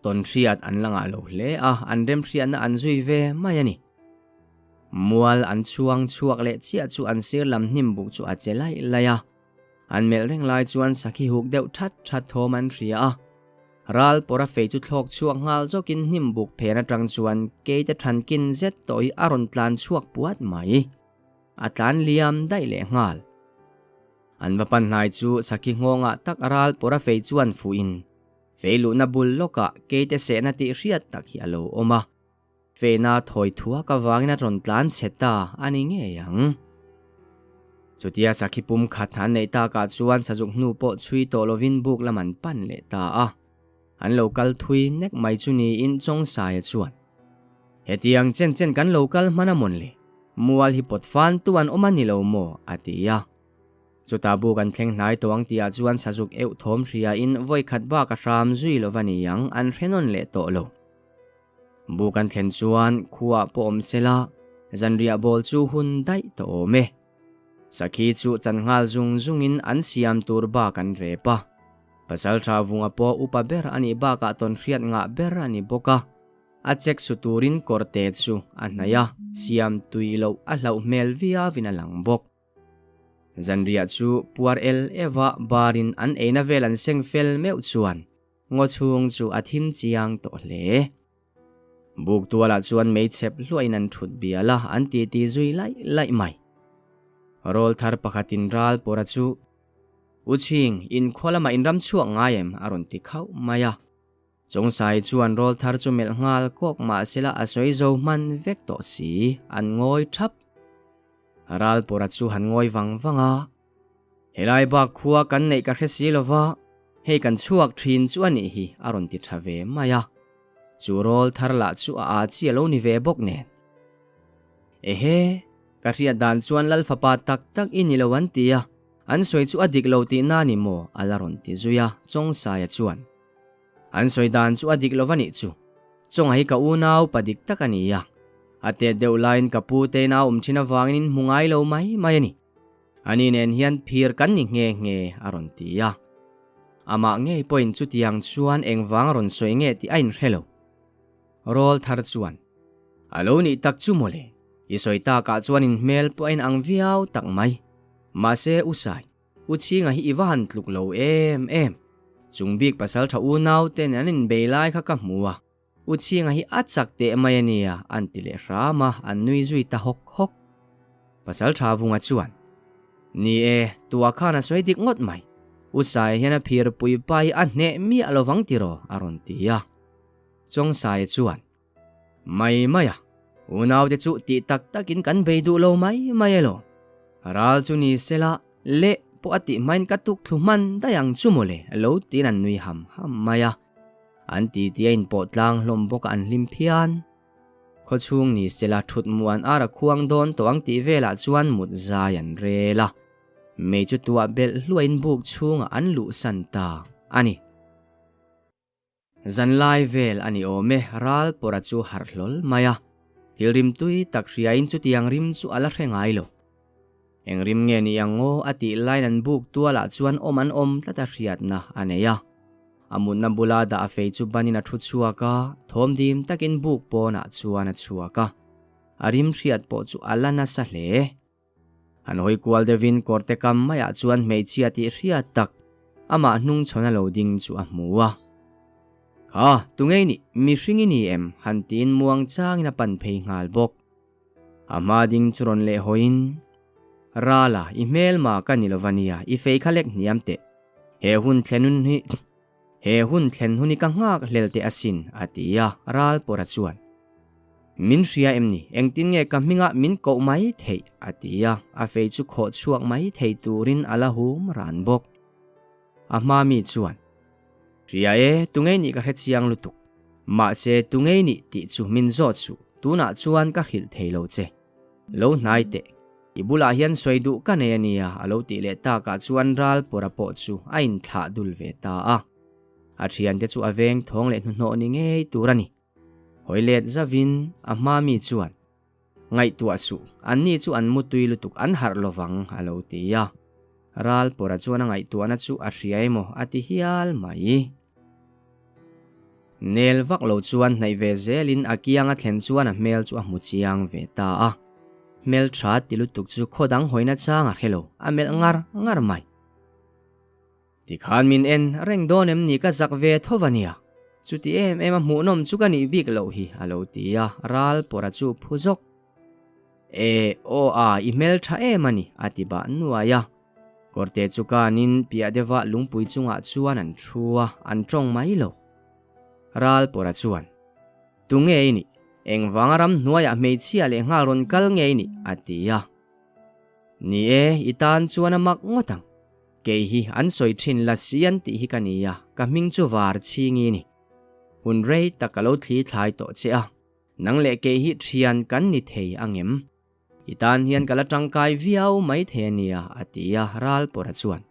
Tawn hriat an la ngah lo hle a, an remhriatna an zui ve mai a ni. Mual an chhuang chhuak leh chiah chu an sir lam hnim buk chu a che laih laih a. An melh reng lai chuan sakhi huk deuh that that thawm an hria a. Ral pawra fei chu thlawk chhuak nghal zawkin hnim buk phen atang chuan keite thankin zet tawh hi a rawn tlan chhuak puat mai. A tlan liam daih leh nghal. An va pan hnai chu sakhi nghawngah tak ral pawra fei chuan fuhin fei luhna bul lawkah keite sehna tih hriat tak hi a lo awm a. Feina thawi thuak avangin a rawn tlan chhe ta a ni ngei ang. Chutia sakhi pum khat an neih takah chuan sazuk hnu pawh chhui tawh lovin buk lam an pan leh ta a. An lo kal thui nek mai chu niin Chawngsaia chuan, Hetiang chen chen kan lo kal hman a mawn le? Mual hi pawt fan tu an awm a ni lo maw? a ti a. Chutah buk an thleng hnai tawh ang tihah chuan sazuk euh thawm hriain vawi khat bak a hram zui lo va ni ang an hre nawn leh tawh lo. Buk an thlen chuan khuaah pawh awm se la, zanriah bawl chu hun daih tawh awm e. Sakhi chu chan nghal zung zungin an siam tur bak an rep a. Pasalṭha vunga pawh upa ber a nih bakah tawnhriat ngah ber a ni bawk a. A chek su turin kawrte chu a hnaih a, siam tui loh a hlauh hmel viauin a lang bawk. Zanriah chu puar el eva barin an eina vel an seng fel meuh chuan ngaw chhung chu a thim chiang tawh hle. Buk tualah chuan meichhep hluahin an thut bial a, an titi zui laih laih mai. Rawl thar pakhatin ral pawra chu, U Chhing, inkhua lamah in ram chhuak ngai em? a rawn ti khauh mai a. Chawngsai chuan rawl thar chu melh nghal kawk mahsela a sawi zo hman vek tawh si, an ngawi thap. Ralpawra chu han ngawi vang vang a, Helai bak khua kan neih ka hre si lova, hei kan chhuak thin chu a nih hi a rawn ti tha ve mai a. Chu rawl thar lah chu a aa chi a lo ni ve bawk nen. Ehe, ka hriat dan chuan Lal fapa tak tak i ni lo an ti a, an sawi chu a dik lo tihna a ni maw? a la rawn ti zui a, Chawngsaia chuan. An sawi dan chu a dik lo va nih chu. Chawnga hi ka unau pa dik tak a ni a. A tet deuh laiin ka pu te ina awm thin avangin in hmu ngai lo mai mai a ni. Ani nen hian phir kan ni nghe nghe a rawn ti a. Amah ngei pawhin chutiang chuan engvang a rawn sawi nge tih a inhre lo. Rawl thar chuan, A lo nih tak chu mawle, i sawi takah chuan in hmel pawh a inang viau tak mai. Mahse U Sai, U Chhinga hi i va han tluk lo em em. Chung bik pasal tha unau ten an inbei lai kha ka hmu a, U Chhinga hi a chak teh mai a nia an ti leh hram a, an nui zui ta hawk hawk. Pasal tha Vunga chuan, Ni e, tua khan a sawi dik ngawt mai. U Saia hian a phir pui pa hi a hneh miah lovang tiraw a rawn ti a. Chawng Saia chuan, Mai mai a, unaute chu tih tak takin kan bei duh lo mai mai elaw? Ral chu ni sela, leh pawh a tih hmain ka tuk thlu hman daih ang chu mawle lo tiin an nui ham ham mai a. An titi a inpawh tlang hlawm bawk a an hlim phian. Khawchhung ni sela thut muan ar a khuang dawn tawh ang tih velah chuan mut zai an rel a. Mei chu tuah belh hluain buk chhungah an luhsan ta a ni. Zanlai vel a ni awm e, ral pawra chu harh hlawl mai a. Thil rim tui tak hriain chutiang rim chu a la hre ngai lo. Eng rim nge ni ang aw a tih laiin an buk tualah chuan awm an awm tlat a hriatna a nei a. A mutna bula dah a fei chu banin a thu chhuak a, thawm dim takin buk pawnah chuan a chhuak a. A rim hriat pawh chu a la nasa hle. Han hawi kual deuhin kawrte kam maiah chuan hmeichhia tih hriat tak amah hnung chhawn a lo ding chu a hmu a. Kha, tungei nih, mihring i ni em? han tiin muang changin a pan phei nghal bawk. A hma ding chu rawn leh hawiin, Rala, i hmelma ka ni lova nia, i fei kha lek hniam teh. He hun thlen hun hi, he hun thlen hun hi ka nghak hlel teh asin, a ti a, ral pawra chuan. Min hria em ni? Engtin nge ka hmingah min koh mai theih? a ti a, a fei chu khawh chhuak mai thei turin a la hum ran bawk. A hma mi chuan, Hria e, tungei nih ka hre chiang lutuk. Mahse, tungei nih tih chu min zawt suh, tunah chuan ka hrilh thei lo che. Lo hnai teh, i bulah hian sawi duh ka nei a nia, a lo tih leh takah chuan ral pawra pawh chu a inthlah dul ve ta a. A thiante chu a veng thawng leh hnuhnawh ni ngei tur a ni. Hawi let zavin a hma mi chuan, Ngaihtuah suh, anni chu an mutui lutuk an harh lovang, a lo ti a. Ral pawra chuan a ngaihtuahna chu a hria emaw a ti hial mai. Nel vak lo chuan hnaih ve zelin a kianga thlen chuan a hmel chu a hmu chiang ve ta a. Hmel tha ti lutuk chu khaw dang hawina chang a hre lo, a melh ngar ngar mai. Tikhan min en reng dawn em ni ka zak ve tho va nia. Chuti em em a hmuhnawm chu ka nih bik loh hi a lo ti a, ral pawra chu phu zawk. E, aw a, i hmel tha em a ni a ti bah nuai a. Kawrte chu kanin piah deuhah lungpui chungah chuan an thu a, an tawng mai lo. Ral pawra chuan, Tunge i nih? Engvanga ramhnuaiah hmeichhia leh nghal rawn kal nge i nih? a ti a. Ni e, i tan chuan a mak ngawt ang. Kei hi an sawi thin la si an tih hi ka ni a, ka hming chu var chhingi ni. Hun rei tak ka lo thli thlai tawh che a, nang leh kei hi thian kan ni thei angem? I tan hian ka la tangkai viau mai thei a nia, a ti a, ral pawra chuan.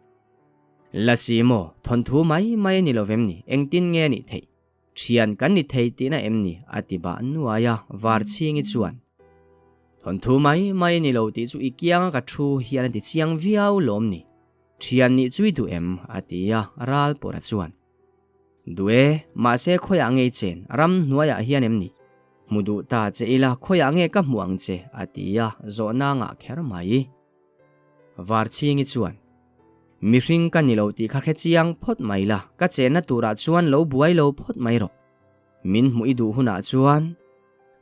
Lasi maw, thawnthu mai mai a ni lovem ni, engtin nge a nih theih? Thian kan ni thei tihna em ni? a ti bah nuai a, Varchhingi chuan, Thawnthu mai mai a ni lo tih chu i kianga ka thu hian a ti chiang viau lawm ni? Thian nih chu i duh em? a ti a, Ralpawra chuan, Duh e, mahse khawiah ngei chen, ram hnuaiah hian em ni? Hmu duh ta che ila khawiah nge ka hmuh ang che? a ti a, zawhna ngah kher mai. Varchhingi chuan, Mihring ka ni lo tih kha hre chiang phawt mai la, ka chenna turah chuan lo buai lo phawt mai rawh. Min hmuh i duh hunah chuan,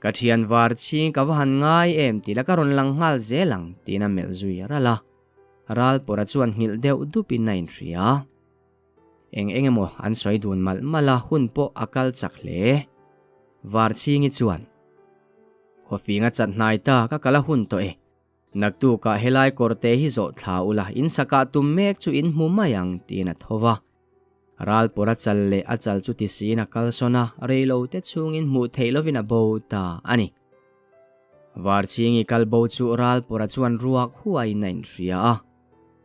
Ka thian Varchhing ka va han ngai em tih la ka rawn lang nghal zel ang tiin a melh zui ral a. Ralpawra chuan nghilh deuh dupin a inhria. Eng eng emaw an sawi dun malh malh a, hun pawh a kal chak hle. Varchhingi chuan, Khawfing a chat hnai ta, ka kal a hun tawh e. Naktukah helai kawrte hi zawh thla ula, in sakah tum mek chu in hmu mai ang, tiin a tho va. Ralpawr a chal leh a chal chu ti siin a kalsawn a, reilote chhungin hmuh theih lovin a bo ta a ni. Varchhingi kal bo chu Ralpawra chuan ruak huaiin a inhria a.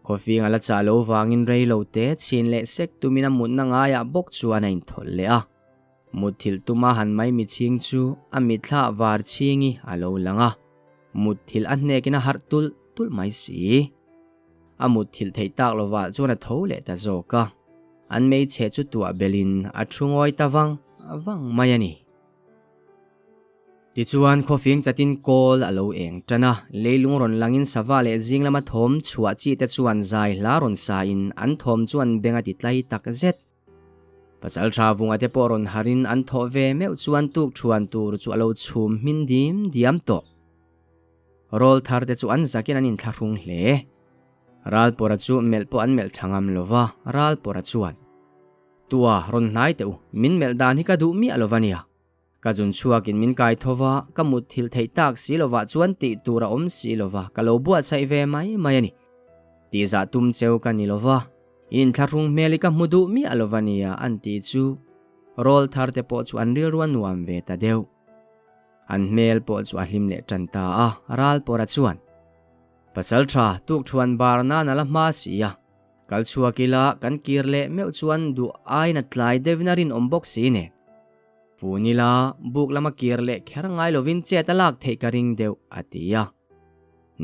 Khawfing a la chah lo vangin reilote chhin leh sek tumin a mutna ngaiah bawk chuan a inthawlh leh a. Mutthilh tuma han mai michhing chu a mitthla var chhingi a lo lang a, mutthilh a hnekin a harh tulh tulh mai si. A mutthilh theih tak lovah chuan a tho leh ta zawk a, an hmeichhe chu tuah belhin a thu ngawi ta vang vang mai a ni. Tichuan khawfing chatin kawl a lo eng tan a, leilung rawn langin sava leh zing lama thawm chhuah chi te chuan zai hla rawn sain an thawm chuan beng a ti tlai tak zet. Pasal tha vunga te pawh rawn harin an thawh ve meuh chuan tuk thuan tur chu a lo chhum hmin dim diam tawh. Rawl thar te chu an zakin an inthlahrung hle. Ralpawra chu melh pawh an melh tha ngam lo va, Ralpawra chuan, Tua, rawn hnai teh u, min melh dan hi ka duh miah lo va nia. Ka zun chhuakin min kai tho va, ka mutthilh theih tak si lovah chuan tih tur a awm si lo va, ka lo buatsaih ve mai mai a ni. Tihzah tum cheu ka ni lo va, i inthlahrung hmel hi ka hmu duh miah lo va nia an ti chu rawl thar te pawh chu an rilru a nuam ve ta deuh. An hmel pawh chu a hlim leh tan ta a, Ralpawra chuan, Pasal tha, tukthuan bar nan a la hma si a, kal chhuak ila kan kir leh meuh chuan duh aiin a tlai deuhin a rinawm bawk si nen. Fun ila, buk lama kir leh kher ngai lovin chet a lak theih ka ring deuh, a ti a.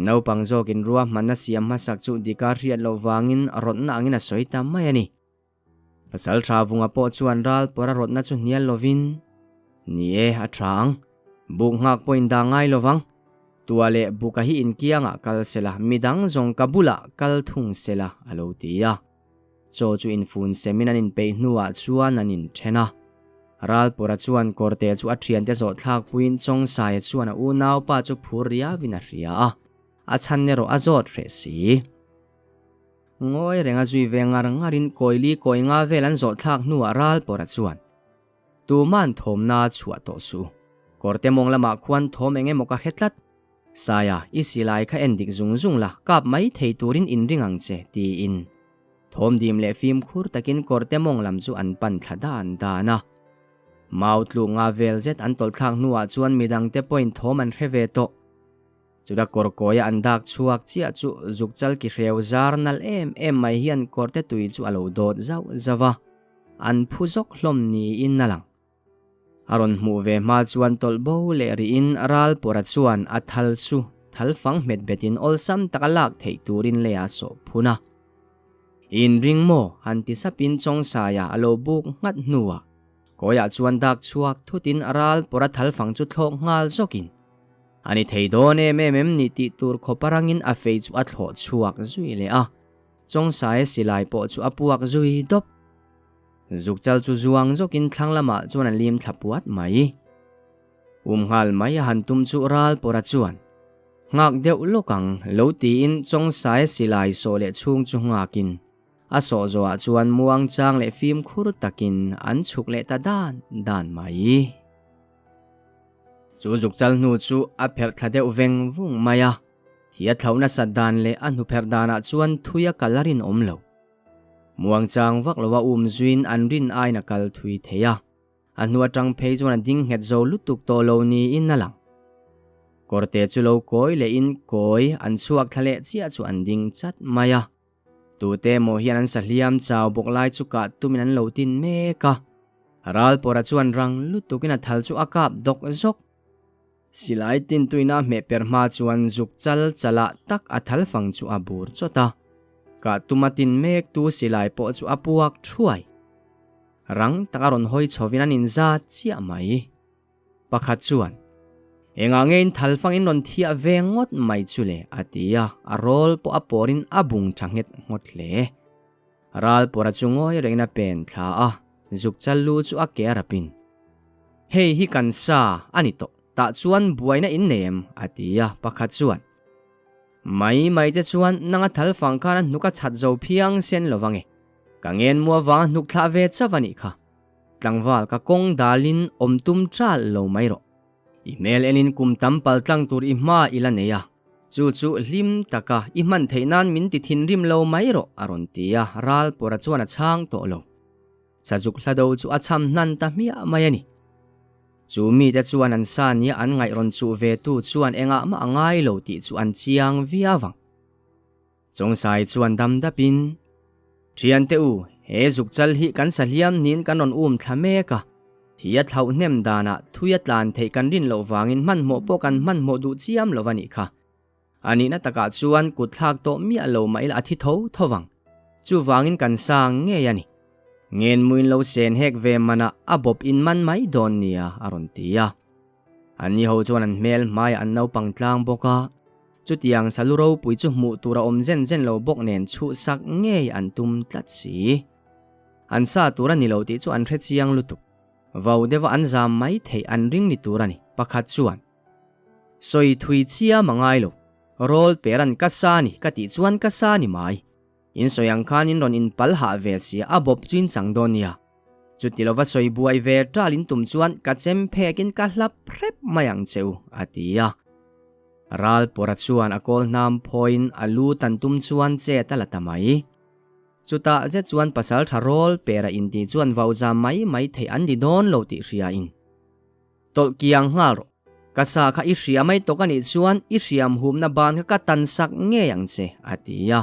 Naupang zawkin ruahmanna siam hmasak chu dika hriat loh vangin rawtna angin a sawi ta mai a ni. Pasal tha vunga pawh chuan ral pawra rawtna chu hnial lovin, Ni e, a tha ang. Buk nghak pawhin dah ngai lovang. Tua leh buka hi inkiangah kal sela, midang zawng ka bulah kal thung sela, a lo ti a. Chaw chu infun semin an inpeih hnuah chuan an inthen a. Ralpura chuan kawrte chu a thiante zawh thlakpuiin Chawngsaia chuan a unaupa chu phur riauin a hria a, a chhan erawh a zawt hreh si. Ngawi renga zui ve ngar ngarin kawili kawi nga vel an zawh thlak hnuah Ralpura chuan, Tuma'n thawmna chhuah tawh suh. Kawrte mawng lamah khuan thawm eng emaw ka hre tlat. Saia, i silai kha en dik zung zung la, kap mai thei turin inring ang che, tiin thawm dim leh fimkhur takin kawrte mawng lam chu an pan thla dan dan a. Mau tluk nga vel zet an tawlh thlak hnuah chuan midangte pawhin thawm an hre ve tawh. Chuta kawr kawia an dak chhuak chiah chu zuk chal ki hreu zar nalh em em mai hian kawrte tui chu a lo dawt zauh zauh a, an phu zawk hlawm niin a lang. A rawn hmuh ve hma chuan tawlh bo leh rihin Ralpawra chuan a thal chu thal fang hmet betin awlsam taka lak theih turin lei a sawh phun a. I inring maw? han ti sapin Chawngsaia a lo buk nghat hnuah kawiah chuan dak chhuak thutin Ralpawra thal fang chu thlawk nghal zawkin a ni thei dawn em em em ni tih tur khawp a rangin a fei chu a thlawh chhuak zui leh a. Chawngsaia silai pawh chu a puak zui dawp. Zukchal chu zuang zawkin thlang lamah chuan a lim thla puat mai. Um nghal mai a han tum chu Ralpawra chuan, Nghak deuh lawk ang, lo tiin Chawngsaia silai sawh leh chhung chu nghakin a sawh zawhah chuan muangchang leh fimkhur takin an chhuk leh ta dan dan mai. Chu zukchal hnu chu a pherh thla deuh veng vung mai a, thi a thlauh nasat dan leh a hnupherh danah chuan thui a kal a rinawm lo. Muangchang vak lova um zuiin an rin aiin a kal thui thei a, a hnu atang phei chuan a ding nghet zo lutuk tawh lo niin a lang. Kawrte chu lo kawi lehin kawi an chhuak thla leh chiah chu an ding chat mai a. Tute emaw hian an sahliam chau bawk lai chu kah tumin an lo tin mek a. Ralpawra chuan rang lutukin a thal chu a kap dawk zawk. Silai tintuina a hmeh per hma chuan zuk chal chalah tak a thal fang chu a bur chawt a. Kah tuma tin mek tu silai pawh chu a puak thuai. Rang taka rawn hawi chhovin an inzat chiah mai. Pakhat chuan. Engah nge in thal fang in rawn thiah ve ngawt mai chu le? a ti a, a rawl pawh a pawrin a bung tha nghet ngawt hle. Ral pawra chu ngawi rengin a pen thla a, zuk chal lu chu a ke a rapin. Hei hi kan sa a ni tawh, tah chuan buaina in nei em? a ti a, pakhat chuan. Mai mai te chuan nang a thal fang khan a hnuk a chhat zo phiang sen lo vang e. Ka ngen mua vang a hnuk thlah ve chauh a nih kha. Tlangval ka kawng dalin awm tum ṭal lo mai rawh. I hmel enin kum tam pal tlang tur i hma i la nei a, chu chu hlim taka i hman theih nan min ti thinrim lo mai rawh a rawn ti a, ral pawra chuan a chhang tawh lo. Sazuk hlado chu a chham hnan ta hmiah mai a ni. Chu mite chuan an sa nia an ngaih rawn chuh ve tu chuan engah mah a ngai lo tih chu an chiang viau ang. Chawngsai chuan dam dapin, Thiante u, he zuk chal hi kan sahliam niin kan rawn um thla mek a, thi a thlauh hnem danah thui a tlan theih kan rin loh vangin hmanhmawh pawh kan hmanhmawh duh chiam lo a nih kha. A nihna takah chuan kut thlak tawh miah lo mah ila a thi tho tho vang. Chuvangin kan sang ngei a ni. Ngen muin lo sen hek ve manah a bawp in man mai dawn nia a rawn ti a. Anni ho chuan an hmel hmaiah an naupang tlang bawk a, chutiang salu ropui chu hmuh tur a awm zen zen lo bawk nen chhuhsak ngei an tum tlat si. An sa tur a ni lo tih chu an hre chiang lutuk. Vau deuha an zam mai theih an ring ni tur a ni, pakhat chuan. Sawi thui chiam a ngai lo, Rawl peran ka sa ni ka tih chuan ka sa ni mai. In sawi ang khan in rawn in pal hah ve sia a bawp chu in chang dawn nia. Chuti lova sawi buai ve ṭal in tum chuan ka chem phek in ka hlap hrep mai ang che u, a ti a. Ral pawra chuan a kawl hnam phawiin a lu tan tum chuan chet a la ta mai. Chutah zet chuan pasal ṭha rawl pera inti chuan vau zam mai mai theih an ni dawn lo tih hria in. Tawlh kiang nghal rawh. Ka sa kha i hria mai tawk a nih chuan i hriam humna ban kha ka tan sak ngei ang che, a ti a.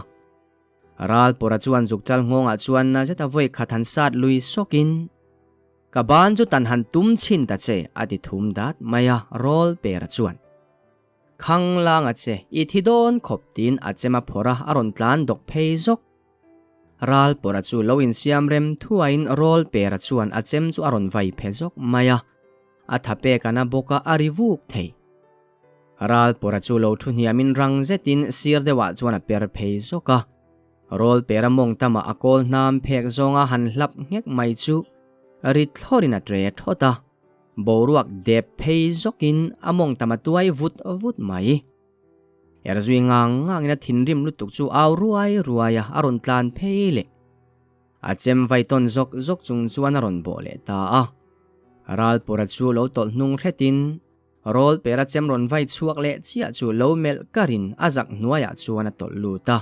Ralpawra chuan zukchal nghawngah chuan na zeta vawi khat han sat lui sawkin, Ka ban chu tan han tum chhin ta che, a ti thum dat mai a, Rawlpera chuan, Khang lang a che, i thi dawn khawp tiin a chem a phawrh a, a rawn tlan dawk phei zawk. Ralpawra chu lo insiam rem thuaiin Rawlpera chuan a chem chu a rawn vai phe zawk mai a, a tha pek a na bawk a, a ri vuk thei. Ralpawra chu lo thu hniamin rang zetin sir deuhah chuan a per phei zawk a. Rawlpera mawng tamah a kawl hnam phek zawnga han hlap nghek mai chu ri thlawrin a tre thawt a, boruak dep phei zawkin a mawng tam a tuai vut vut mai. Er zui ngang ngangin a thinrim lutuk chu au ruai ruai a, a rawn tlan phei leh. A chem vai tawn zawk zawk chung chuan a rawn bawh leh ta a. Ralpura chu lo tawlh hnung hretin, rawl pera chem rawn vai chhuak leh chiah chu lo melh karin a zak hnuaiah chuan a tawlh lut a.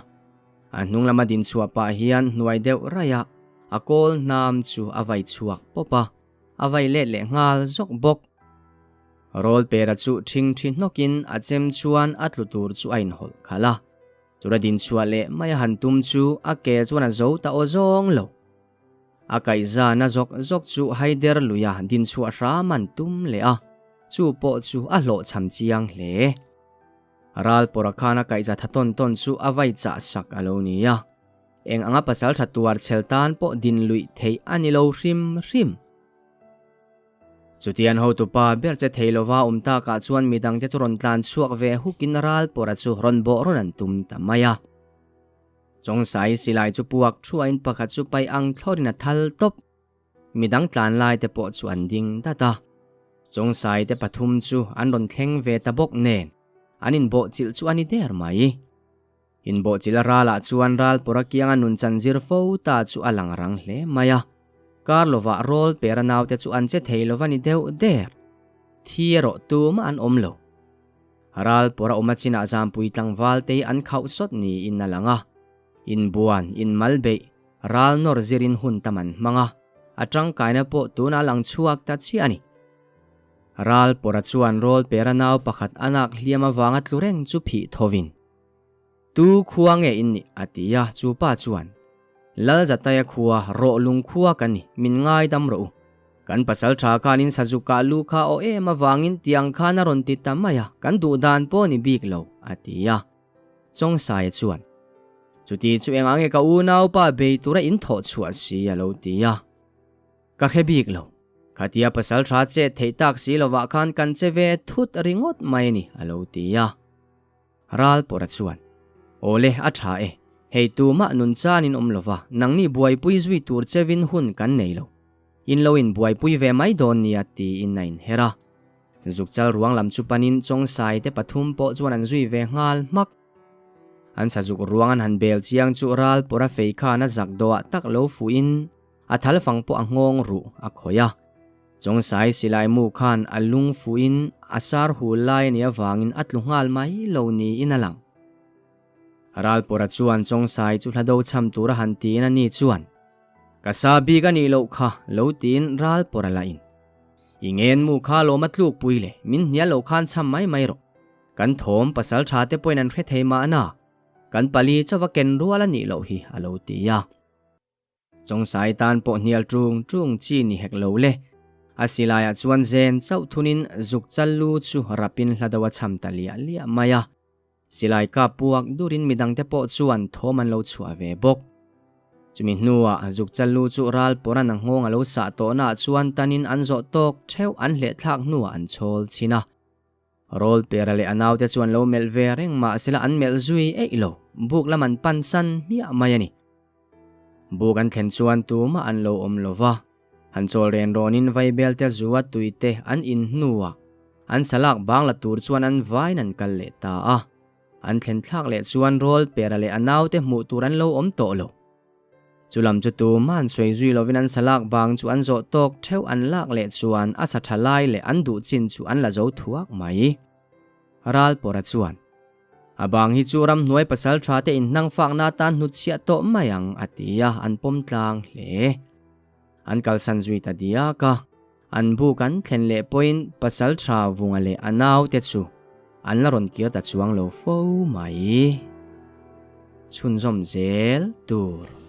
A hnung lama din chhuah pah hian hnuai deuh raih a, a kawl hnam chu a vai chhuak pawp a. A vai let leh nghal zawk bawk. Rawlpera chu ṭhing ṭhi hnawkin a chem chuan a tlu tur chu a inhawlh khalh a. Chura din chhuah leh mai a han tum chu a ke chuan a zo ta aw zawng lo. A kaihzana zawk zawk chu haider luia din chhuah hram an tum leh a, chu pawh chu a hlawhchham chiang hle. Ralpawra khan a kaihza tha tawn tawn chu a vai chah sak a lo ni a. Eng anga pasal tha tuar chhel tan pawh din luih theih a ni lo hrim hrim. Chutian hotupa ber che thei lova awm takah chuan midangte chu rawn tlan chhuak ve hukin Ralpawra chu rawn bawh rawn an tum ta mai a. Chawngsai silai chu puak thuain pakhat chu paih ang thlawrin a thal tawp. Midang tlan lai te pawh chu an ding dat a. Chawngsai te pathum chu an rawn thleng ve ta bawk nen an inbawh chilh chu a ni der mai. Inbawhchilh a ralah chuan Ralpawra kianga nun chan zir fo ta chu a lang rang hle mai a. Kar lovah rawl pera naute chu an che thei lova ni deuh der. Thi erawh tumah an awm lo. Ralpawra awm a chinah Zampui tlangval te hi an khauh sawt niin a lang a. Inbuan, inmalbeih, ral nawr zirin hun tam an hmang a, a tangkaina pawh tunah a lang chhuak ta chiah a ni. Ralpawra chuan rawl pera nau pakhat a nak hliam avanga tlu reng chu phih thovin. Tu khua nge in nih? a ti a, chu pa chuan, Lalzataia khua, rawh lung khua ka ni, min ngaidam rawh u. Kan pasal tha khanin Sazuka lu kha aw em avangin tiang khan a rawn ti ta mai a, kan duh dan pawh ni bik lo, a ti a. Chawngsaia chuan, Chuti chu engah nge ka unaupa bei tura in thawh chhuah si? a lo ti a. Ka hre bik lo. Khatia pasalṭha chet theih tak si lovah khan kan che ve thut ringawt mai a ni, a lo ti a. Ralpawra chuan, Awle, a ṭha e. Hei tumah nun chanin awm lova, nangni buaipui zui tur chevin hun kan nei lo. In lo inbuaipui ve mai dawn nia, tiin a inher a. Zukchal ruang lam chu panin Chawngsai te pathum pawh chuan an zui ve nghal hmak. An sazuk ruang an han bel chiang chu Ralpawra fei khan a zak dawhah tak lo fuhin a thal fang pawh a nghawng ruh a khawih a. Chawngsai silai mu khan a lung fuhin a sar hul lai a nih avangin a tlu nghal mai lo niin a lang. Ralpawra chuan Chawngsai chu hla do chham tura han tiin a ni chuan, Ka sa bik a nih loh kha lo tiin Ralpawra lah in, I ngen mu kha lawm a tlukpui le, min hnial lo khan chham mai mai rawh. Kan thawm pasal tha te pawhin an hre thei mahna, kan pali chauva ken rual a nih loh hi a lo ti a. Chawngsai tan pawh hnial ṭung ṭung chi ni hek lo le. A silaiah chuan zen chauh thunin zuk chal lu chu rapin hla deuh a chham ta liah liah mai a. Silai kap puak durin midangte pawh chuan thawm an lo chhuah ve bawk. Chumi hnuah zuk chal lu chu ral pawran a nghawng a lo sah tawhnaah chuan tanin an zawh tawk theuh an hleh thlak hnuah an chhawl chhin a. Rawl pera leh a naute chuan lo melh ve reng mahsela an melh zui eih lo, buk lam an pan san hmiah mai a ni. Buk an thlen chuan tumah an lo awm lo va, han chawl ren rawnin vaibelte zua tuite an in hnuah an salak bang la tur chuan an vain an kal leh ta a. An thlen thlak leh chuan rawl pera leh a naute hmuh tur an lo awm tawh lo. Chu lam chu tumah an sawi zui lovin an salak bang chu an zawh tawk theuh an lak leh chuan a sa tha lai leh an duh chin chu an la zo thuak mai. Ralpawra chuan. A bang hi chu ramhnuai pasal tha te inhnang fakna atan hnutchhiah tawh mai ang a ti a, an pawm tlang hle. An kalsan zui ta diak a, an buk an thlen leh pawhin pasal tha vunga leh a naute chu an la rawn kir ta chuang lo fo mai. Chhunzawm zel tur.